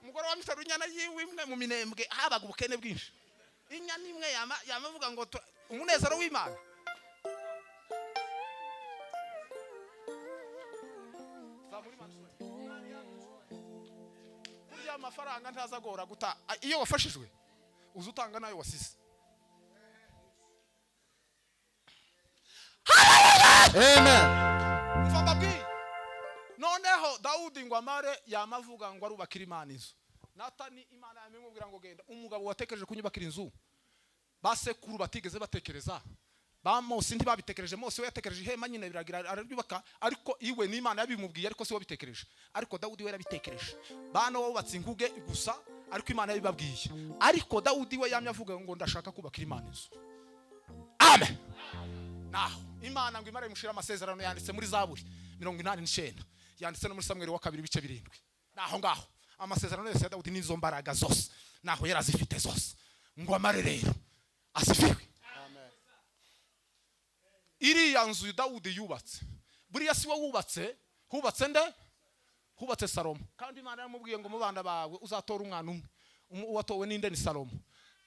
A: Umugore wa inyana yiwe imwe mu minembwe habaga ubukene bwinshi, inyana imwe yamavuga ngo umunezero w'Imana. Burya amafaranga ntazagora guta iyo wafashijwe, uza utanga nayo wasize.
C: Amen.
A: Mva mbabwire, noneho Dawudi ngo amare yamavuga ngo arubakira Imana inzu. Natani Imana yamubwira ngo genda, umugabo watekereje kunyubakira inzu basekuru batigeze batekereza, ba Mose ntibabitekereje. Mose we yatekereje ihema nyine biragira araryubaka, ariko iwe n'Imana yabimubwiye, ariko si we wabitekereje. Ariko Dawudi we yarabitekereje. Bano wubatse inguge gusa, ariko Imana yabibabwiye. Ariko Dawudi we yamye avuga ngo ndashaka kubakira Imana inzu. Amen. Naho Imana ngo imare imushira amasezerano yanditse muri Zaburi 89, yanditse no muri Samweli wa 2 ibice 7. Naho ngaho amasezerano yose ya Dawudi n'izo mbaraga zose naho yarazifite zose, ngo amare rero asifiwe.
C: Amen.
A: Iriya nzu Dawudi yubatse, buriya si we wubatse, hubatse nde? Hubatse Salomo. Kandi Imana yaramubwiye ngo mu bana bawe uzatora umwana umwe, uwatowe ninde? Ni Salomo.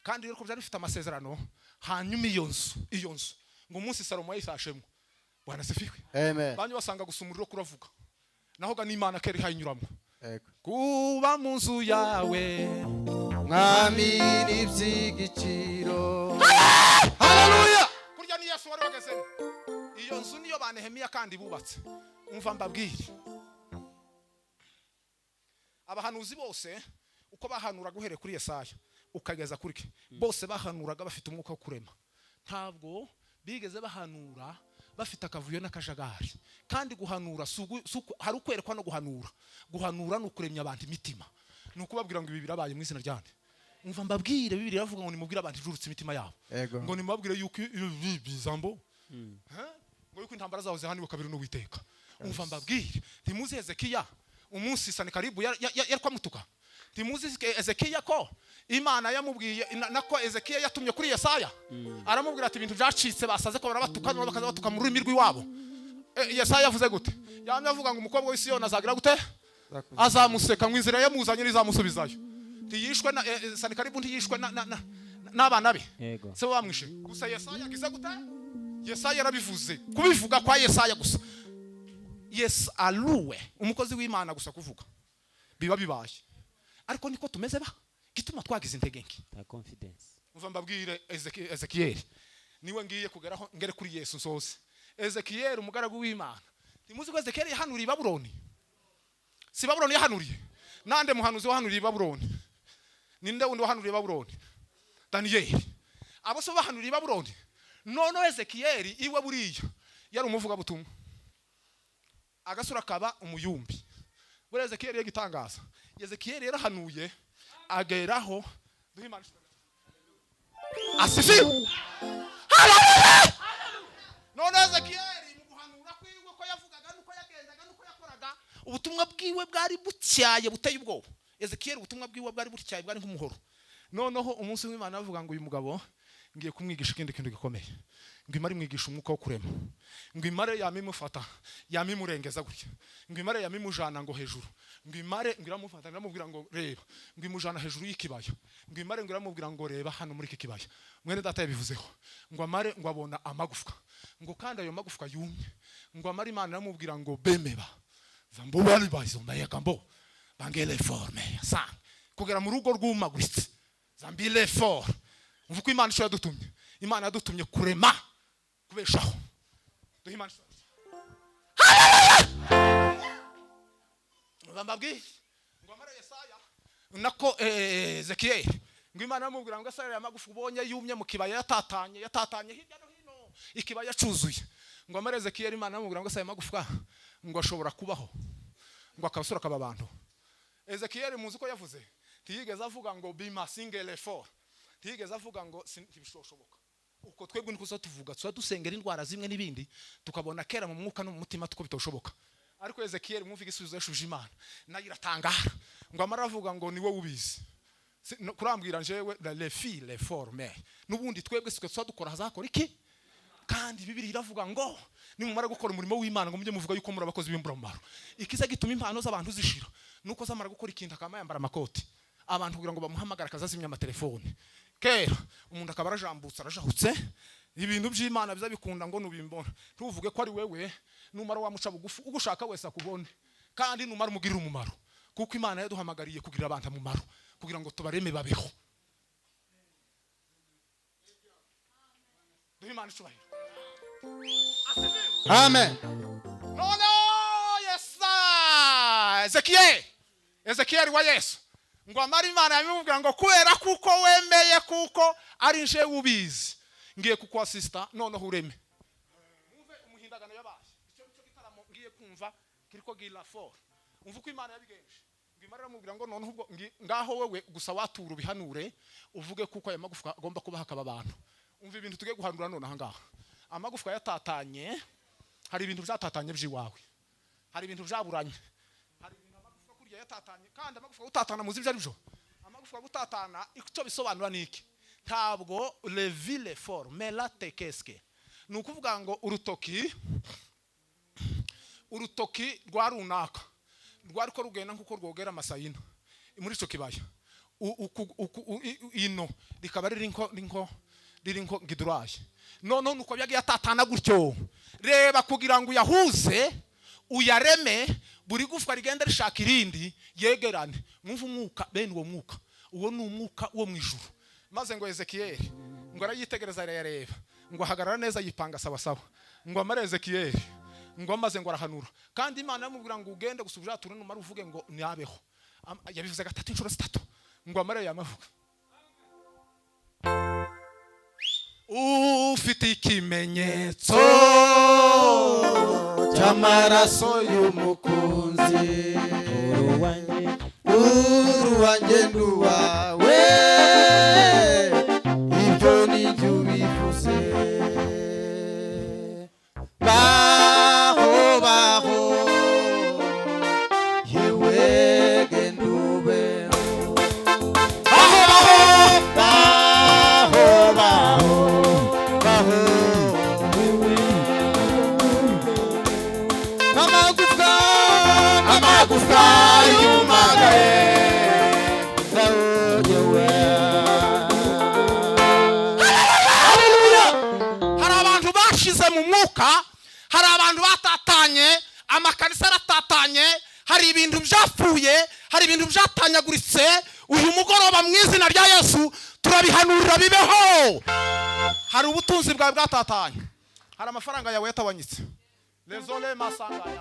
A: Kandi rero ko byari bifite amasezerano, hanyuma iyo nzu ngo umunsi Salomo yayifashemo, Bwana asifiwe.
C: Amen.
A: Banyu basanga gusa umuriro kuravuga, naho ga n'Imana keri hayinyuramo.
C: Ego.
A: Kuba mu nzu yawe
C: Mwami ni iby'igiciro. Haleluya.
A: Kurya ni Yesu wari wagezemo. Iyo nzu niyo ba Nehemiya kandi bubatse. Umva mbabwire, abahanuzi bose uko bahanuraga uhereye kuri Yesaya ukageza kuri ke, bose bahanuraga bafite umwuka wo kurema. Ntabwo bigeze bahanura bafite akavuyo n'akajagari. Kandi guhanura hari ukwerekwa no guhanura. Guhanura ni ukuremya abantu imitima, ni ukubabwira ngo ibi birabaye mu izina ryande. Umva mbabwire, Bibiliya iravuga ngo nimubwire abantu ijurutse imitima yabo, ngo nimubabwire yuko bizambo ngo yuko intambara zaho zihaniwe kabiri n'Uwiteka. Umva mbabwire, ntimuzi Hezekiya umunsi Sanikaribu yari kwamutuka? Ntimuzi Hezekiya ko Imana yamubwiye nako Hezekiya yatumye kuri Yesaya aramubwira ati ibintu byacitse, basaze ko barabatuka bakaza batuka mu rurimi rw'iwabo. Yesaya yavuze gute? Yamye avuga ngo umukobwa w'i Siyoni azagira gute? Azamuseka mu inzira yamuzanye n'izamusubizayo. Ntiyishwe na Sanikaribu, ntiyishwe n'abana be, se bamwishe gusa. Yesaya agize gute? Yesaya yarabivuze. Kubivuga kwa Yesaya gusa, Yes aluwe umukozi w'Imana gusa kuvuga biba bibaye. Ariko niko tumeze ba gituma twagize intege nke.
D: Ta confidence.
A: Umva mbabwire, Ezekiel niwe ngiye kugeraho ngere kuri Yesu nsoze. Ezekiel umugaragu w'Imana Ntimuzi ko Ezekiyeli yahanuriye Babuloni? Si Babuloni yahanuriye? Nande muhanuzi wahanuriye Babuloni? Ninde wundi wahanuriye Babuloni? Daniyeli. Abo so bahanuriye Babuloni. Noneho Ezekiyeli iwe buriya yari umuvugabutumwa, agasura kaba umuyumbi. Buriya Ezekiyeli yagitangaza. Ezekiyeli yarahanuye ageraho. Duhe Imana ishimwe. Asifiwe. Haleluya. None Ezekiyeli mu guhanura kwiwe, ko yavugaga nuko yagendaga nuko yakoraga, ubutumwa bwiwe bwari butyaye buteye ubwoba. Ezekiyeli ubutumwa bwiwe bwari butyaye, bwari nk'umuhoro. Noneho umunsi w'Imana bavuga ngo uyu mugabo ngiye kumwigisha ikindi kintu gikomeye, ngo imare mwigisha umwuka wo kurema, ngo imare yamimufata yamimurengeza gutya, ngo imare yamimujana ngo hejuru, ngo imare ngo iramufata iramubwira ngo reba, ngo imujana hejuru y'ikibaya, ngo imare ngo iramubwira ngo reba hano muri iki kibaya. Mwene data yabivuzeho ngo amare ngo abona amagufwa, ngo kandi ayo magufwa yumye, ngo amare Imana iramubwira ngo bemeba zambo bari bazombaye kambo bangele forme sang kugera mu rugo rwumaguritse zambile for. Umva uko Imana ishobora yadutumye. Imana yadutumye kurema, kubeshaho. Duhe Imana ishobora. Haleluya. Mbabwiye ngo amare Yesaya nako Ezekiyeli ngo Imana iramubwira ngo Yesaya amagufa ubonye yumye mu kibaya yatatanye yatatanye hirya no hino, ikibaya cuzuye. Ngo amare Ezekiyeli Imana iramubwira ngo Yesaya amagufwa ngo ashobora kubaho, ngo akabasura akaba abantu. Ezekiyeli muzi ko yavuze, ntiyigeze avuga ngo bima singele for, ntiyigeze avuga ngo ntibishoboshoboka. Uko twebwe niko tuvuga, tuba dusengera indwara zimwe n'ibindi tukabona kera mu mwuka no mu mutima tuko bitoshoboka. Ariko Ezekiyeli mwumva igisubizo yashuje Imana nayo iratangara, ngo amara avuga ngo ni wowe ubizi. Kurambwira njewe la les filles les forme. Nubundi twebwe sitwe tuba dukora hazakora iki? Kandi Bibiliya iravuga ngo nimumara gukora umurimo w'Imana ngo mujye muvuga yuko muri abakozi b'imburamumaro. Ikiza gituma impano z'abantu zishira nuko zamara gukora ikintu akama yambara amakoti, abantu kugira ngo bamuhamagara akazazimya amatelefone. Kera umuntu akaba arajambutse arajahutse, ibintu by'Imana biza bikunda ngo nubimbona ntuvuge ko ari wewe. Numara wamuca bugufi ugushaka wese akubone, kandi numara umugirira umumaro, kuko Imana yaduhamagariye kugira abantu umumaro, kugira ngo tubareme babeho. Duhe Imana icubahiro.
C: Amen.
A: None Yesa Ezekiyeli, Ezekiyeli wa Yesu ngo amara Imana yamubwira ngo kubera kuko wemeye kuko ari nje ubizi ngiye kukwasista noneho ureme. Mwumve umuhindagano yabaye. Icyo nicyo gitaramo ngiye kumva kiriko gira for. Umva uko Imana yabigenje. Ngo Imana iramubwira ngo noneho ubwo ngaho wewe gusa watura ubihanure uvuge kuko aya magufwa agomba kuba hakaba abantu. Umva ibintu tugiye guhanura none aha ngaha. Amagufwa yatatanye, hari ibintu byatatanye by'iwawe, hari ibintu byaburanye, hari ibintu amagufwa kurya yatatanye. Kandi amagufwa gutatana muzi ibyo ari byo. Amagufwa gutatana icyo bisobanura ni iki? Ntabwo le ville forme la tekeske. Ni ukuvuga ngo urutoki rwa runaka rwari ko rugenda nkuko rwogera amasayina muri ico kibaya, ino rikaba riri nko riri nko giduraye. None nuko byagiye atatana gutyo, reba kugira ngo uyahuze uyareme, buri gufwa rigenda rishaka irindi yegerane. Mwumva umwuka bene uwo mwuka, uwo ni umwuka wo mu ijuru. Maze ngo Ezekiyeli ngo arayitegereza arayareba, ngo ahagarara neza yipanga sawa sawa, ngo amare Ezekiyeli ngo amaze ngo arahanura. Kandi Imana yamubwira ngo ugende gusubira ture numara uvuge ngo nabeho. Yabivuze gatatu inshuro zitatu, ngo amare yamavuga. Ufite ikimenyetso
C: cy'amaraso y'umukunzi, uruwanjye nduwawe, ibyo nijye ubivuze. Baho baho yewe genda ubeho, baho baho baho baho baho, amagufwa amagufwa yumagaye yewe.
A: Haleluya. Hari abantu bashize mu mwuka, hari abantu batatanye, amakanisa aratatanye, hari ibintu byapfuye, hari ibintu byatanyaguritse. Uyu mugoroba mu izina rya Yesu turabihanurira bibeho. Hari ubutunzi bwawe bwatatanye, hari amafaranga yawe yatabanyitse. Lezole masanga ya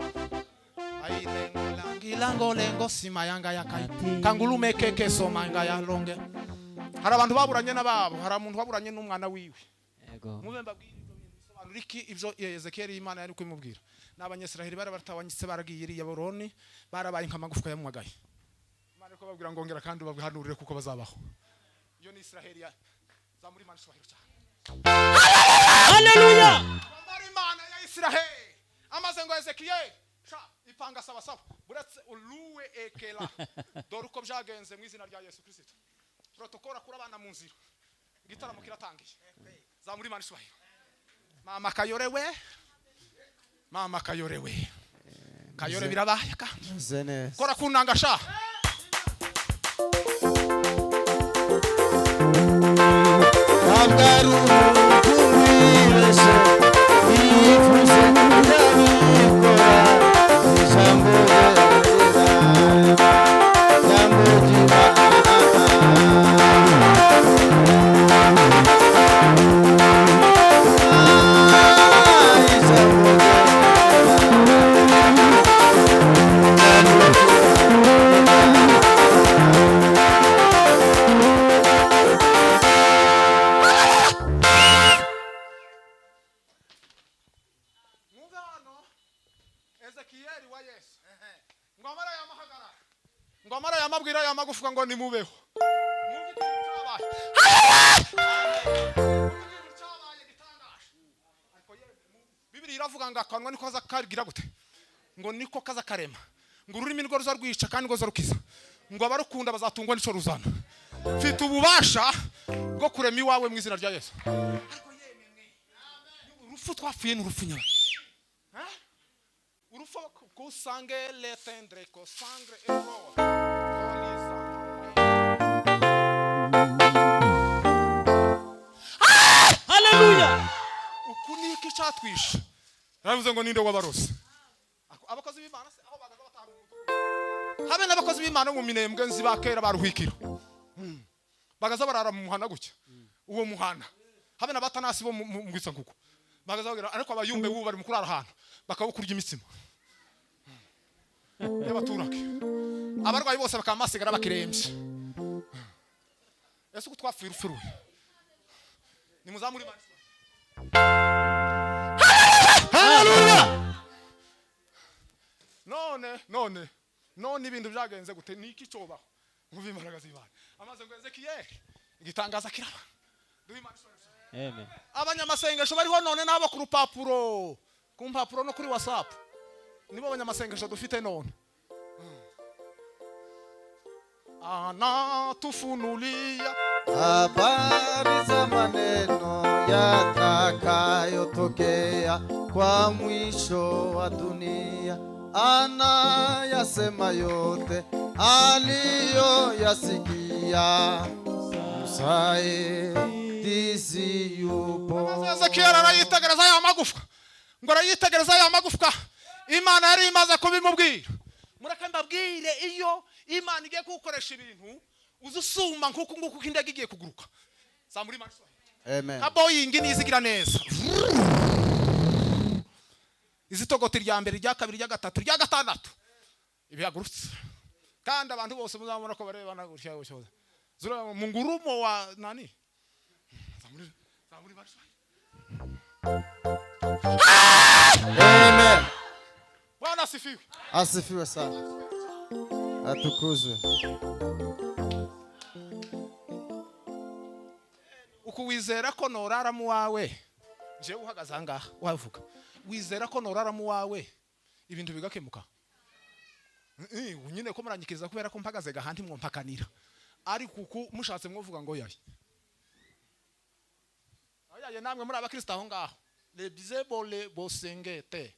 A: ailengo langilango lengo simayanga ya kai kangulume keke somanga ya longe. Hari abantu baburanye nababo, hari umuntu waburanye n'umwana wiwe.
D: Yego.
A: Mube mbabwira ibyo bintu bisobanura iki ibyo Ezekiel Imana yari kumubwira. N'abanyesiraheli bari baratawanyitse baragiye iriya Babuloni, barabaye nk'amagufwa yamwagaye. Imana ko babwira ngo ngera kandi babihanurire kuko bazabaho. Iyo ni Israheli ya zamuri Imana ishobora cyane.
D: Haleluya.
A: Zamuri Imana ya Israheli. Amaze ngo Ezekiel sha ipanga saba saba buretse uluwe ekela. Dore uko byagenze mu izina rya Yesu Kristo. Protokora kuri abana mu nzira. Igitaramo kiratangiye. Zamuri Imana ishobora. Mama kayorewe. Mama kayorewe. Kayore birabaye ka.
C: Zenes.
A: Kora kunanga sha.
C: Ntabwo wibeshye yifuze ndabikora ijambo
A: Mwumve hano Ezekiel wa Yesu. Ngo amara yamahagarara. Ngo amara yamabwira yamagufwa ngo nimubeho. Mwumve ikintu cyabaye. Mwumve ikintu cyabaye gitangaje. Ariko yewe Bibiliya iravuga ngo akanwa niko kaza kagira gute? Ngo niko kaza karema. Ngo ururimi rwo ruza rwica kandi rwo rukiza. Ngo abarukunda bazatungwa n'ico ruzana. Mfite ububasha bwo kurema iwawe mu izina rya Yesu. Ariko yemwe mwe, urupfu twapfuye ni urupfu nyabwo. Urupfu kusange letendre ko sangre ero.
D: Haleluya.
A: Uku niki cyatwishe. Naravuze ngo ninde wabarose. Abakozi b'Imana se aho bagaza batanga umudugudu. Habe n'abakozi b'Imana mu minembwe nzi bakera baruhikira. Bagaza barara mu muhana gutya. Uwo muhana. Habe n'abatanasi bo mu gitsankuko. Bagaza bagira ariko abayumbe ubu bari mu kurara ahantu bakabukurya imitsima. Y'abaturage. Abarwayi bose bakamasigara bakirembye. Ese uko twapfuye urupfu ruhe? Nimuzamure Imana.
C: Haleluya.
A: None none ibintu byagenze gute niki cyobaho nkuva imbaraga z'Imana. Amaze ngo Ezekiel igitangaza kiraba. Duhe Imana ishobora.
D: Amen.
A: Abanyamasengesho bariho none nabo ku rupapuro, ku mpapuro no kuri WhatsApp. Nibo abanyamasengesho dufite none. Anatufunulia
C: Habari za maneno yatakayotokea kwa mwisho wa dunia, anayasema yote aliyoyasikia. Msaidizi yupo.
A: Ezekiel arayitegereza ya magufwa. Ngo arayitegereza ya magufwa. Imana yari imaze kubimubwira. Mureke mbabwire iyo Imana igiye kugukoresha ibintu uzusuma nkuko nguko indege igiye kuguruka. Zamuri Imana.
C: Amen.
A: Nka Boeing nizigira neza. Izitogoti rya mbere, rya kabiri, rya gatatu, rya gatandatu. Ibihagurutse. Kandi abantu bose muzabona ko barebana gutya gutya. Zura mu ngurumo wa nani? Zamuri Imana.
C: Amen.
A: Bwana asifiwe.
C: Asifiwe sana. Atukuzwe.
A: Uku wizera ko norara mu wawe. Nje uhagaze ahangaha wavuga. Wizera ko norara mu wawe ibintu bigakemuka. Nyine ko muranyikiriza kubera ko mpagaze gahandi mwompakanira. Ariko uku mushatse mwovuga ngo yaye. Ayaye namwe muri abakristo aho ngaho. Le bizebole bosengete.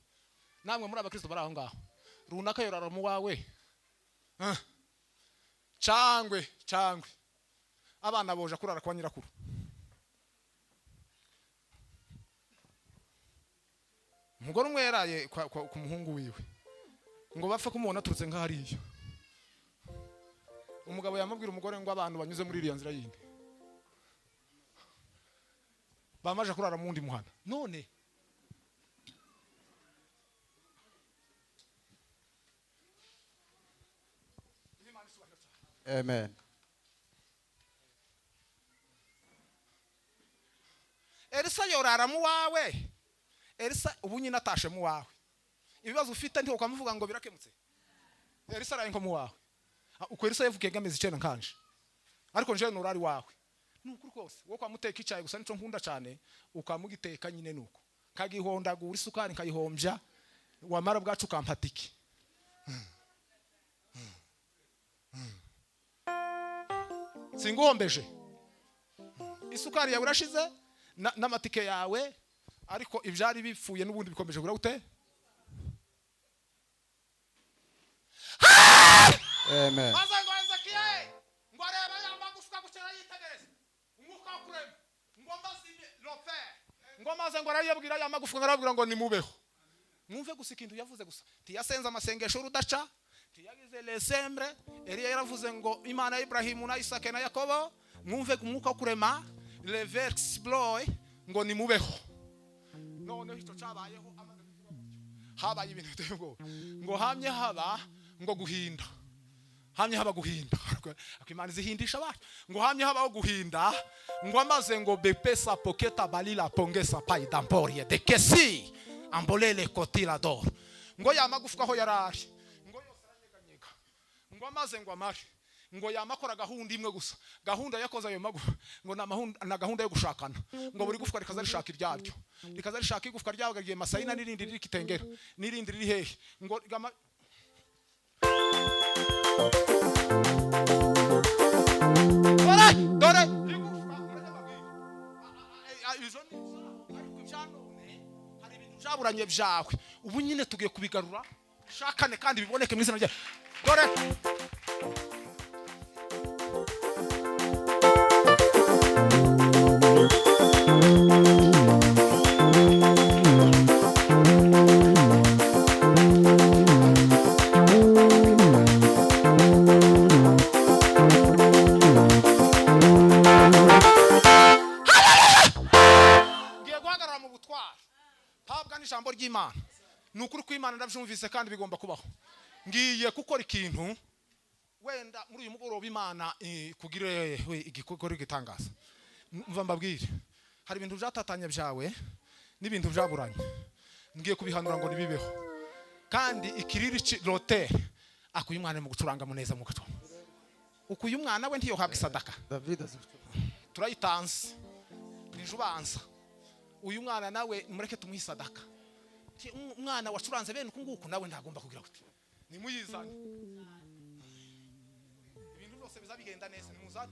A: Namwe muri abakristo bari aho ngaho. Runaka yorara mu wawe. Cangwe cangwe. Abana boja kurara kwa nyirakuru. Umugore umwe yaraye ku muhungu wiwe. Ngo bapfe kumubona aturutse nk'hariya. Umugabo yamubwira umugore ngo abantu banyuze muri iriya nzira yindi. Bamaje kurara mu wundi muhana. None
C: Amen.
A: Elisa yorara mu wawe. Elisa ubu nyine atashe mu wawe. Ibibazo ufite ntiho ukamuvuga ngo birakemutse. Elisa araye nko mu wawe. Uko Elisa yavukiye ngamezi 9 nkanje. Ariko nje nurari wawe. Nuko rwose wo kwamuteka icyayi gusa nico nkunda cyane ukamugiteka nyine nuko. Kagihondagura isukari nkayihombya wamara bwacu ukampatiki. Singuhombeje. Isukari yawe urashize n'amatike yawe ariko ibyari bipfuye n'ubundi bikomeje gura gute?
C: Amen.
A: Maze ngo Ezekiel ngo areba yamba gufuka gukera yitegereza umwuka wo kurema ngo maze lofer ngo maze ngo arayabwira yamba gufuka arabwira ngo nimubeho. Mwumve gusa ikintu yavuze gusa tiyasenza amasengesho rudaca tiyagize lesembre. Eliya yaravuze ngo Imana ya Ibrahimu na Isaka na Yakobo. Mwumve umwuka wo kurema leverx bloy ngo nimubeho. None icyo cyabayeho amaze kuvuga gutyo habaye ibintu biteye ubwoba ngo hamye haba ngo guhinda hamye haba guhinda akwimana zihindisha abantu ngo hamye habaho guhinda ngo amaze ngo bepesa poketa balila pongesa paidamporie de kesi ambolele kotila dor ngo yamagufwa aho yarari ngo yose aranyeganyega ngo amaze ngo amare ngo yamakora gahunda imwe gusa gahunda yakoze ayo magufa ngo na gahunda yo gushakana ngo buri gufwa rikaza rishaka iryaryo rikaza rishaka igufwa ryabaga giye Masayina n'irindi riri Kitengera n'irindi riri hehe ngo dore igufwa izo ni ariko ibyanone hari ibintu byaburanye byawe ubu nyine tugiye kubigarura shakane kandi biboneke mu izina rya dore. Ijambo ry'Imana nukuri kw'Imana ndabyumvise kandi bigomba kubaho. Ngiye gukora ikintu wenda muri uyu mugoroba Imana kugire igikorwa gitangaza. Mva mbabwire hari ibintu byatatanye byawe n'ibintu byaburanye ngiye kubihanura ngo nibibeho kandi ikiriri rote akuye umwana mu gucuranga muneza mu gato ukuye umwana we ntiyohabwa isadaka.
C: David
A: turayitanze nijubanza uyu mwana nawe mureke tumuhe isadaka. Umwana wacuranze bene uku nguku nawe ntagomba kugira gute nimuyizane ibintu byose bizabigenda neza nimuzane.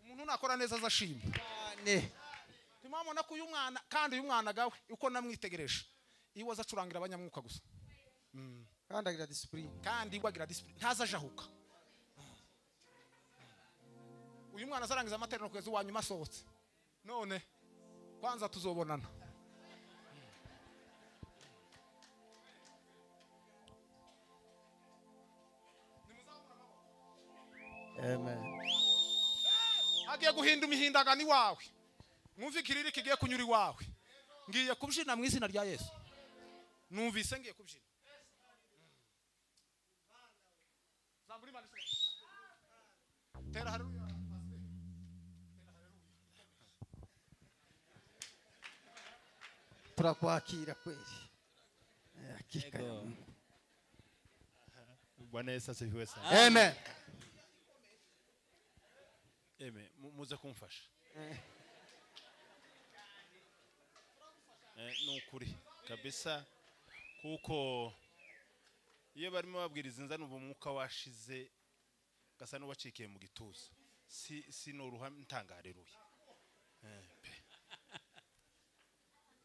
A: Umuntu nakora neza azashima. Ntimwabona ko uyu mwana kandi uyu mwana gawe uko namwitegereje iwe azacurangira abanyamwuka gusa
C: kandi agira discipline
A: kandi iwe agira discipline ntazajahuka. Uyu mwana azarangiza amateraniro kugeza uwa nyuma asohotse none kwanza tuzobonana.
C: Amen.
A: Agiye guhinda imihindagano iwawe mwumve ikiriri kigiye kunyura iwawe ngiye kubyina mu izina rya Yesu. Numvise ngiye kubyina. Tera haleluya.
C: Turakwakira kweli. Hakika.
F: Bwana Yesu asifiwe sana.
C: Amen.
F: Amen. Muze kumfasha. Nukuri kabisa kuko iyo barimo babwiriza inzana ubu mwuka washize gasa n'uwacikiye mu gituza. Si sinoruha ntangareruye. Pe.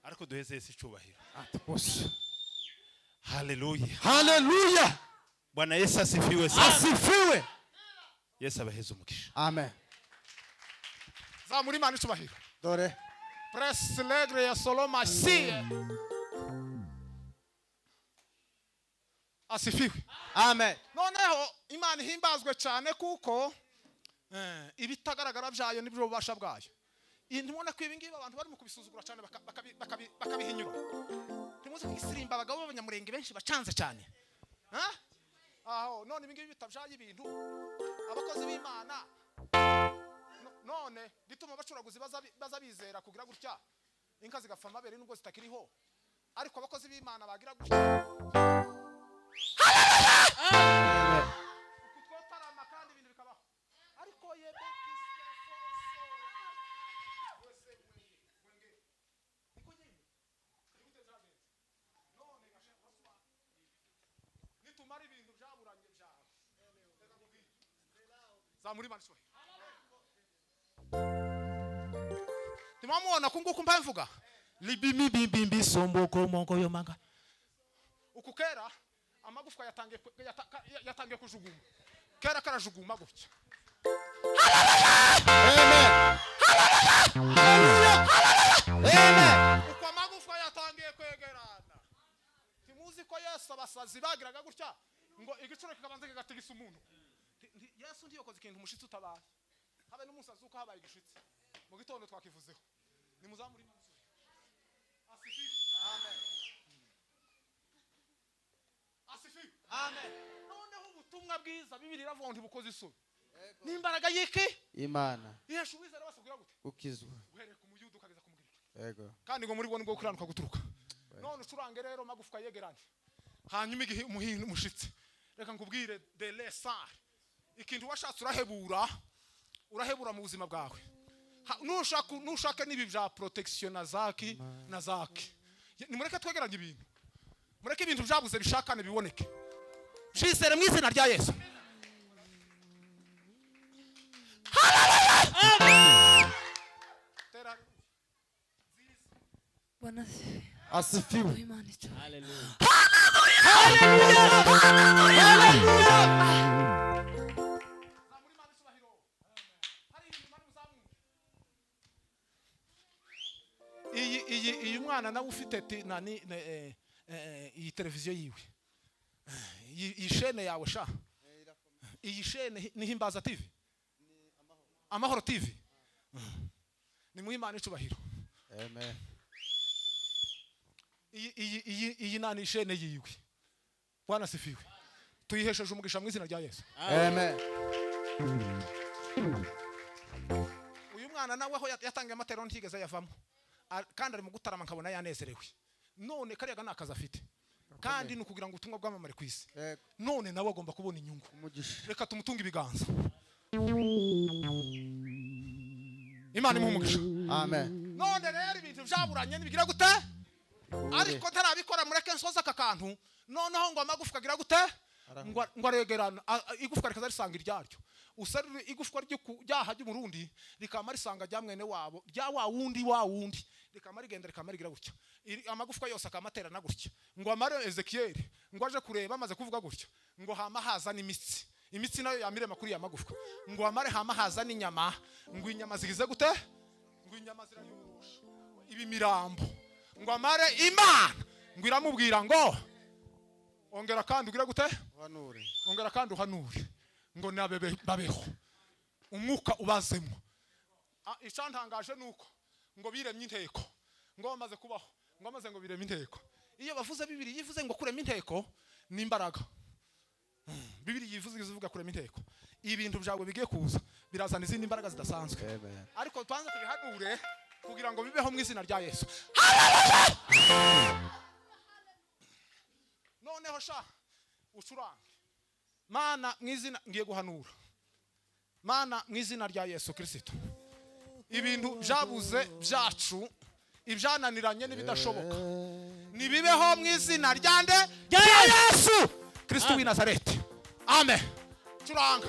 F: Ariko duheze Yesu icubahiro.
C: Atukuzwe.
F: Haleluya.
C: Haleluya.
F: Bwana Yesu asifiwe sana.
C: Asifiwe.
F: Yesu abaheze umugisha.
C: Amen.
A: Zamura Imana icubahiro.
C: Dore.
A: Presse legre ya Soloma sie. Asifiwe.
C: Amen.
A: Noneho Imana ihimbazwe cyane kuko ibitagaragara byayo nibyo bubasha bwayo. Iyi ntibona ko ibi ngibi abantu barimo kubisuzugura cyane bakabihinyura. Ntimuzi ko isirimba abagabo b'abanyamurenge benshi bacanze cyane. Ha? Aho none ibi ngibi bitabyaye ibintu abakozi b'Imana none bituma abacuraguzi baza bizera kugira gutya inka zigapfa amabere nubwo zitakiriho, ariko abakozi b'Imana bagira gutya kutwotarama kandi ibintu bikabaho. Ariko yebe nitumara ibintu byaburanye byawe zamuri Imana ishohe. Timamubona ko nguko mpamvuga libimi bimbimbi somboko mongo yomanga uku kera amagufwa yatangiye kujuguma kera karajuguma gutya.
C: Amen. Amen.
A: Uko amagufwa yatangiye kwegerana. Timuzi ko Yesu abasazi bagiraga gutya ngo igicuro kikabanza kigatigisa umuntu. Yesu ntiyokoze ikintu umushitsi utabaye, habe n'umusazi uko habaye igishitsi mu gitondo twakivuzeho. Nimuzamure Imana. Asifiwe. Amen. Asifiwe. Amen. Noneho ubutumwa bwiza Bibiliya iravuga ngo ntibukoze isoni n'imbaraga y'iki
C: Imana
A: ihesha uwizera wese kugira gute
C: ukizwa.
A: Uhereye ku muyuda ukageza ku mugiriki.
C: Yego.
A: Kandi ngo muri bo nibwo gukiranuka guturuka. None ucurange rero magufwa yegeranye, hanyuma igihe umuhindu umushitsi, reka nkubwire de lesar ikintu washatse urahebura mu buzima bwawe. Nushaka n'ibi bya protection na zaki na zaki, nimureke twegeranye ibintu, mureke ibintu byabuze bishakane biboneke. Byizere mu izina rya Yesu. Tera.
E: Bwana asifiwe.
C: Asifiwe.
E: Imana icubahiro.
D: Haleluya.
A: Zamura Imana icubahiro. Hari ibintu Imana muzamure. Iyi mwana nawe ufite nani iyi televiziyo yiwe, iyi shene yawe sha, iyi shene ni Himbaza TV, Amahoro TV. Ni mu Imana icubahiro.
C: Amen.
A: Iyi nani shene yiwe. Bwana asifiwe. Tuyihesheje umugisha mu izina rya Yesu.
C: Amen.
A: Uyu mwana nawe aho yatangiye amatero ntigeze yavamo, kandi ari mu gutarama nkabona yanezerewe. None kariya ni akazi afite, kandi ni ukugira ngo ubutumwa bwamamare ku isi.
C: Yego.
A: None nawe agomba kubona inyungu.
C: Umugisha.
A: Reka tumutunge ibiganza. Imana imuhe umugisha.
C: Amen.
A: None rero ibintu byaburanye nibigira gute? Ariko ntarabikora mureke nsoza aka kantu. Noneho ngo amagufwa agira gute? Ngo aregerana, igufwa rikaza risanga iryaryo. Usarire igufwa ryaha ry'umurundi rikama risanga rya mwene wabo rya wa wundi rikama rigenda rikama rigira gutya. Amagufwa yose akamaterana gutya. Ngo amare Ezekiel ngo aje kureba amaze kuvuga gutya ngo hama haza n'imitsi. Imitsi nayo yamirema kuri ya magufwa. Ngo amare hama haza n'inyama, ngo inyama zigize gute? Ngo inyama zirayorosha ibimirambo. Ngo amare Imana ngo iramubwira ngo ongera kandi ugira gute?
C: Uhanure.
A: Ongera kandi uhanure ngo nabe babeho umwuka ubazemo. Icyantangaje nuko ngo biremye inteko, ngo bamaze kubaho, ngo bamaze ngo biremye inteko. Iyo bavuze Bibiliya ivuze ngo kurema inteko ni imbaraga. Bibiliya ivuze ivuga kurema inteko. Ibintu byawe bigiye kuza birazana izindi imbaraga zidasanzwe.
C: Amen.
A: Ariko twanze tubihanure kugira ngo bibeho mu izina rya Yesu. Haleluya. Noneho sha ucurange Mana mu izina, ngiye guhanura Mana mu izina rya Yesu Kristo. Ibintu byabuze byacu, ibyananiranye n'ibidashoboka, nibibeho mu izina rya nde? Rya Yesu Kristo w'i Nazareti. Amen. Curanga.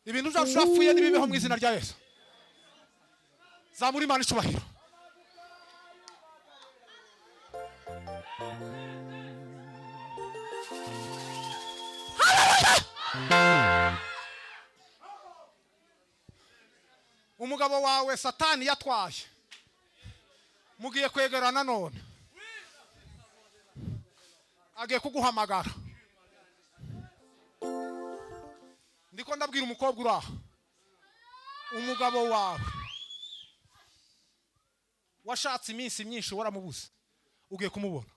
A: Ibintu byacu byapfuye nibibeho mu izina rya Yesu. Zamura Imana icubahiro. Umugabo wawe Satani yatwaye, mugiye kwegerana none, agiye kuguhamagara. Ndiko ndabwira umukobwa uri aha, umugabo wawe washatse iminsi myinshi waramubuze, ugiye kumubona.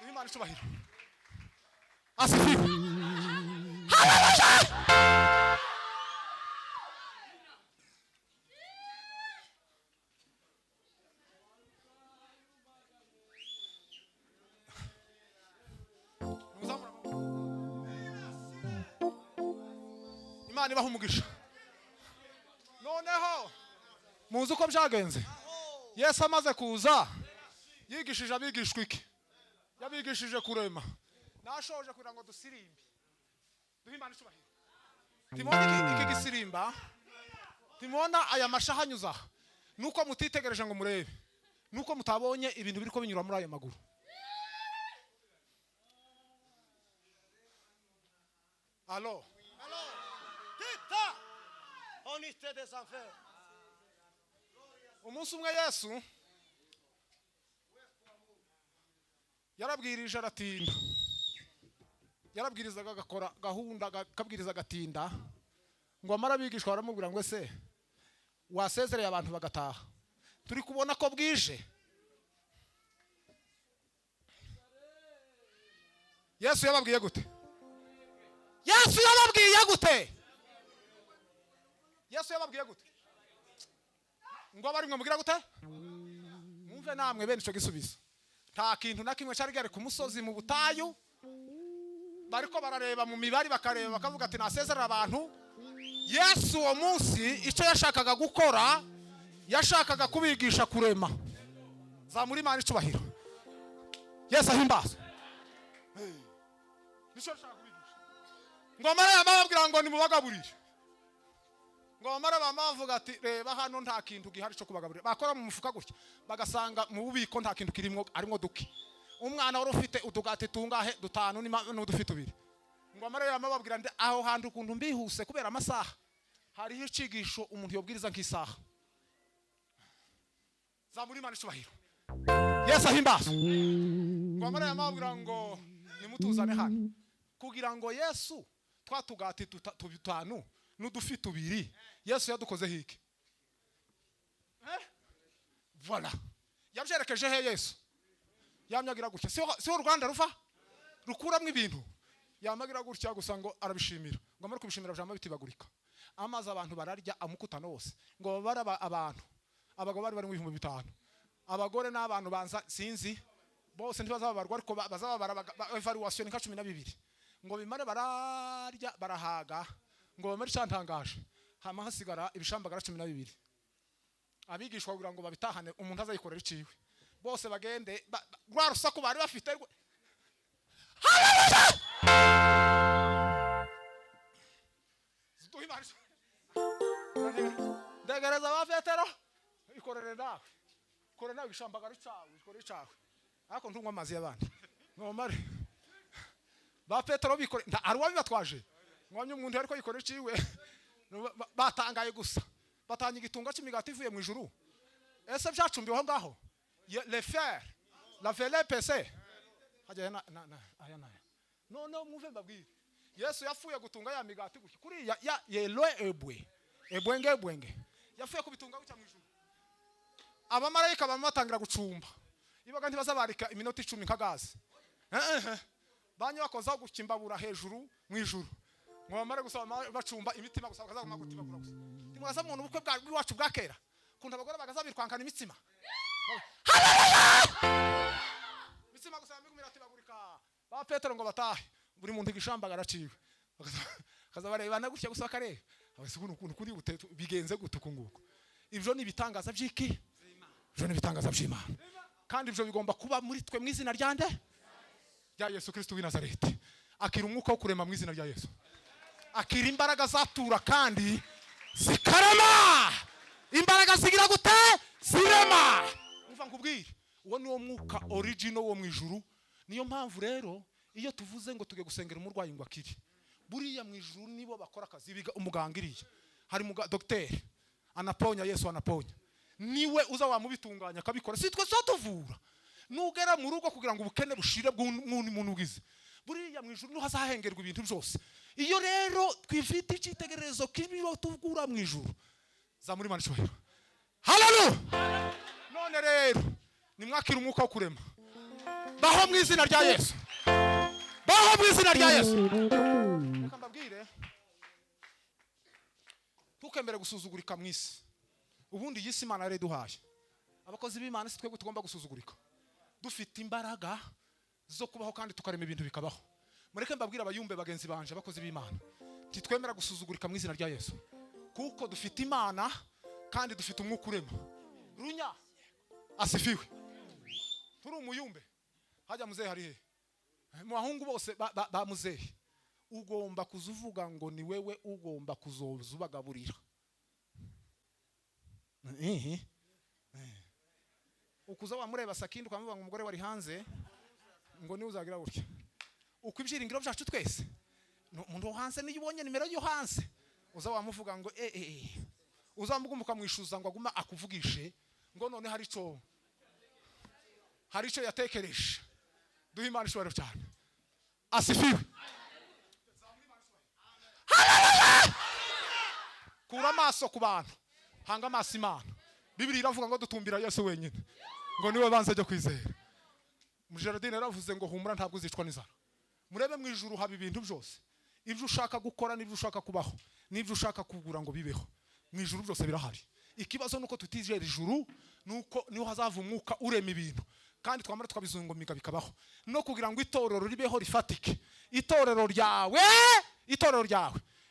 A: Imana icubahiro. Asifiwe. Haleluya. Imana ibaha umugisha. Noneho muzi uko byagenze. Yesu amaze kuza yigishije abigishwa iki? Yabigishije kurema. Nashoje kugira ngo dusirimbe, duhe Imana icubahiro. Timona iki gisirimba, timona aya mashaha anyuza, nuko mutitegereje ngo murebe, nuko mutabonye ibintu biriko binyura muri ayo maguru. Allo. Umunsi umwe Yesu yarabwirije aratinda. Yarabwirizaga agakora gahunda, akabwiriza agatinda, ngo amara abigishwa baramubwira ngo ese wasezereye abantu bagataha, turi kubona ko bwije. Yesu yababwiye gute? Yesu yababwiye gute? Yesu yababwiye gute? Ngo abari mwe mugira gute? Mwumve namwe bene ico gisubizo. Nta kintu na kimwe cyari gari ku musozi mu butayu, bariko barareba mu mibari, bakareba bakavuga ati nasezerera abantu. Yesu uwo munsi icyo yashakaga gukora, yashakaga kubigisha kurema. Zamura Imana icubahiro. Yesu ahimbaza. Nicyo yashakaga kubigisha. Ngo amara yamababwira ngo nimubagaburire. Ngo amara bamavuga ati reba hano nta kintu gihari cyo kubagaburira. Bakora mu mufuka gutya bagasanga mu bubiko nta kintu kirimo, arimo duke. Umwana wari ufite utugati tungahe? Dutanu n'udufite tubiri. Ngo amara yamababwira ndi aho hantu ukuntu mbihuse kubera amasaha, hariho icigisho umuntu yobwiriza nk'isaha. Zamura Imana icubahiro. Yesu ahimbaza. Ngo amara yamababwira ngo nimutuzane hano, kugira ngo Yesu twatugati dutanu n'udufi tubiri Yesu yadukoze hiki. Voilà. Yabyerekeje he Yesu? Yamyagira gutya. Si Rwanda ruva rukuramwe ibintu. Yamagira gutya gusa ngo arabishimira. Ngo amara kubishimira jambo bitibagurika. Amazi abantu bararya amukutano wose. Ngo babara abantu. Abagabo bari bari mu 5000. Abagore n'abantu banza sinzi bose ntibazababarwa, ariko bazababara evaluation nka 12. Ngo bimare bararya barahaga, ngo bamare cyantangaje. Hama hasigara ibishambagara 12. Abigishwa kugira ngo babitahane umuntu azayikorera iciwe. Bose bagende rwa rusaku bari bafite. Haleluya. Ndegereza ba Petero, ikorere nawe. Ikorere nawe igishambagara cyawe, ikorere cyawe. Ariko ntunywa amazi y'abandi. Nomare. Ba Petero bikore, ari wabibatwaje. Mwamye umuntu ariko yikorera iciwe. Batangaye gusa. Batanga igitunga cy'imigati ivuye mu ijuru. Ese byacumbiwe aho ngaho? Le fer, la vele PC. Hajya na na aya na. No mwumve mbabwire. Yesu yafuye gutunga ya migati gutya. Kuri ya yelo ebwe. Ebwenge ebwenge. Yafuye kubitunga gutya mu ijuru. Abamarayika bamatangira gucumba. Ibaga ntibazabarika iminota 10 nka gaze. Banyo bakoza gukimbabura hejuru mu ijuru. Ngo bamare gusa bacumba imitima gusa bakazaguma gutibagura gusa. Timwaza umuntu ubukwe bwa bwacu bwa kera. Kuntu abagore bagazabirwankana imitsima. Haleluya! Imitsima gusa yamigumira tibagurika. Ba Petero ngo batahe. Buri muntu igishambagara ciwe. Bakazabarebana gutya gusa bakareba. Abese ukuntu kuri bigenze gutuku nguko. Ibyo ni ibitangaza by'iki? Ibyo ni ibitangaza by'Imana. Kandi ibyo bigomba kuba muri twe mu izina rya nde? Rya Yesu Kristo w'i Nazareti. Akira umwuka wo kurema mu izina rya Yesu. Akira imbaraga zatura kandi zikarema. Imbaraga zigira gute? Zirema. Umva nkubwire, uwo ni wo mwuka original wo mu ijuru. Niyo mpamvu rero iyo tuvuze ngo tuge gusengera umurwayi ngo akire, buriya mu ijuru nibo bakora akazi. Biga umuganga iriya hari dogiteri anaponya, Yesu anaponya, niwe uza wamubitunganya akabikora, si twe tuvura. Nugera mu rugo kugira ngo ubukene bushire bw'undi muntu ugize, buriya mu ijuru niho hazahengerwa ibintu byose. Iyo rero twifite icyitegererezo kibiho tuvura mu ijuru, zamura Imana icyubahiro. Haleluya! None rero nimwakira umwuka wo kurema. Baho mu izina rya Yesu, baho mu izina rya Yesu. Reka mbabwire, ntukemere gusuzugurika mu isi. Ubundi iyi si Imana yari iduhaye abakozi b'Imana, si twebwe tugomba gusuzugurika. Dufite imbaraga zo kubaho kandi tukarema ibintu bikabaho. Mureke mbabwire, abayumbe bagenzi banje, abakozi b'Imana, ntitwemera gusuzugurika mu izina rya Yesu, kuko dufite Imana kandi dufite umwuka urema. Runya asifiwe. Turi umuyumbe hajya muzehe hari he mu bahungu bose ba muzehe, ugomba kuza uvuga ngo ni wewe ugomba kuzoza ubagaburira. Ukuza wamureba sakindi ukamuvuga ngo umugore wari hanze, ngo niwe uzagira gutya. Uko ibyiringiro byacu twese umuntu wo hanze, niyo ubonye nimero yo hanze uza wamuvuga ngo eh eh, uzamuguma ukamwishuza ngo aguma akuvugishe ngo none hari ico yatekereje. Duhe Imana ishobora cyane. Asifiwe. Haleluya! Kura amaso ku bantu, hanga amaso Imana. Bibiri iravuga ngo dutumbira Yesu wenyine, ngo niwe banze ryo kwizera. Gerardine yaravuze ngo humura, ntabwo uzicwa n'inzara. Murebe, mu ijuru haba ibintu byose, ibyo ushaka gukora n'ibyo ushaka kubaho n'ibyo ushaka kugura ngo bibeho. Mu ijuru byose birahari. Ikibazo nuko tutizera ijuru, nuko niho hazava umwuka urema ibintu kandi twamara tukabizungumiga bikabaho. No kugira ngo itorero ribeho rifatike, itorero ryawe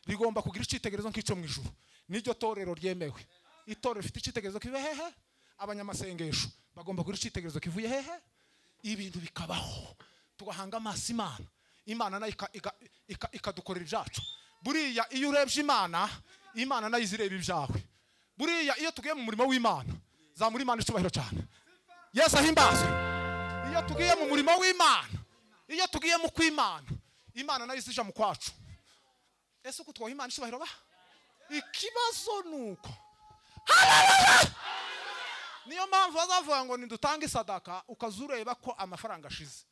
A: rigomba kugira icyitegererezo nk'icyo mu ijuru. Niryo torero ryemewe. Itorero rifite icyitegererezo kivuye hehe? Abanyamasengesho bagomba kugira icyitegererezo kivuye hehe? Ibintu bikabaho, tugahanga amaso Imana, Imana nayo ikadukorera ibyacu. Buriya iyo urebye Imana, Imana nayo iza ireba ibyawe. Buriya iyo tugiye mu murimo w'Imana, zamura Imana icyubahiro cyane. Yesu ahimbazwe. Iyo tugiye mu murimo w'Imana, iyo tugiye mu kw'Imana, Imana nayo izija mu kwacu. Ese uko twoha Imana icyubahiro ba? Ikibazo ni uko. Haleluya! Niyo mpamvu bazavuga ngo nidutange isadaka, ukaza ureba ko amafaranga ashize.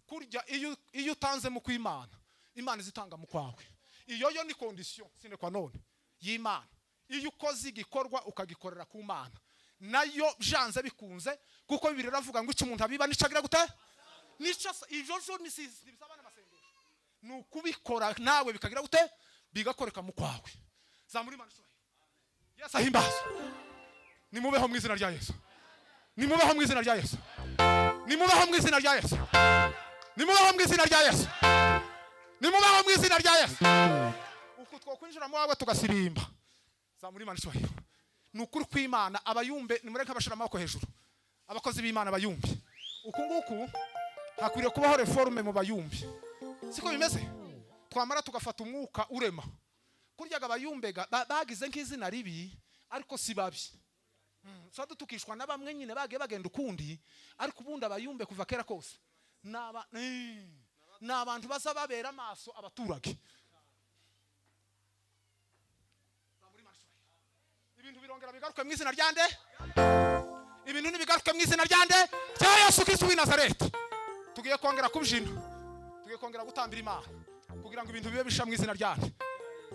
A: Kurya iyo utanze mu kw'Imana, Imana izitanga mu kwawe. Iyo yo ni condition sine qua non y'Imana. Iyo ukoze igikorwa ukagikorera ku Mana, nayo byanze bikunze, kuko Bibiri iravuga ngo icyo umuntu abiba nico agira gute? Nico ivyo jo ni ntibisaba n'amasengesho, ni ukubikora nawe bikagira gute? Bigakoreka mu kwawe. Zamura Imana icyubahiro. Yesu ahimbazwe. Nimubeho mu izina rya Yesu, nimubeho mu izina rya Yesu, nimubeho mu izina rya Yesu, nimubeho mu izina rya Yesu, nimubeho mu izina rya Yesu. Uku twokwinjira mu wawe tugasirimba. Zamura Imana icyubahiro. Ni ukuri kw'Imana. Abayumbe, nimureke abashira amaboko hejuru. Abakozi b'Imana, abayumbe, uku nguku hakwiriye kubaho réforme mu bayumbe, siko bimeze? Twamara tugafata umwuka urema. Kuryaga abayumbe bagize nk'izina ribi, ariko si babi. Tuba dutukishwa na bamwe nyine bagiye bagenda ukundi, ariko ubundi abayumbe kuva kera kose ni abantu baza babera amaso abaturage. Ibintu birongera bigaruke mu izina rya nde? Ibintu nibigaruke mu izina rya nde? Rya Yesu Kristo w'i Nazareti. Tugiye kongera kubyina, tugiye kongera gutambira Imana kugira ngo ibintu bibe bisha mu izina rya nde?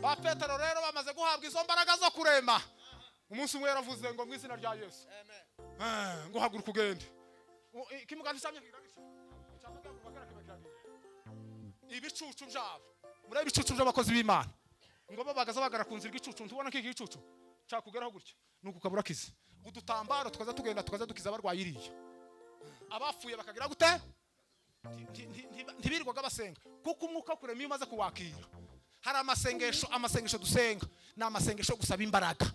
A: Ba Petero rero bamaze guhabwa izo mbaraga zo kurema, umunsi umwe yaravuze ngo mu izina rya Yesu, ngo haguruka ugende. Ikimuga nticyamye kigira gitya. Cyangwa gihaguruka kera kiba kiragiye. Ibicucu byabo, murebe ibicucu by'abakozi b'Imana, ngo bo bagaza bagara ku nzira. Igicucu ntubona ko iki gicucu cyakugeraho gutya, nuko ukabura kize udutambaro, tukaza tugenda, tukaza dukiza abarwayi iriya, abapfuye bakagira gute? Ntibirirwaga basenga, kuko umwuka wo kurema iyo umaze kuwakira, hari amasengesho. Amasengesho dusenga ni amasengesho yo gusaba imbaraga,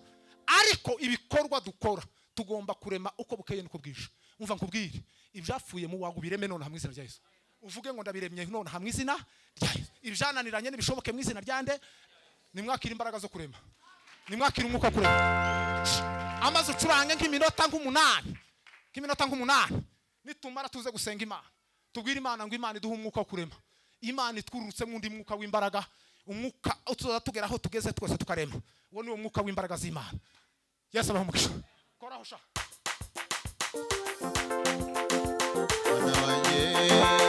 A: ariko ibikorwa dukora tugomba kurema uko bukeye nuko bwije. Umva nkubwire, ibyapfuye mu wawe ubireme nonaha mu izina rya Yesu. Uvuge ngo ndabiremye nonaha mu izina rya Yesu. Ibyananiranye ntibishoboke mu izina rya nde? Nimwakira imbaraga zo kurema, nimwakira umwuka wo kurema. Amaze ucurange nk'iminota nk'umunani. Nitumara tuze gusenga Imana, tubwire Imana ngo Imana iduhe umwuka wo kurema, Imana itwururutsemo undi mwuka w'imbaraga, umwuka tuzaza tugera aho tugeze twese tukarema. Uwo ni wo mwuka w'imbaraga z'Imana. Yesu abahe umugisha. Koraho sha.
C: Bana wanjye.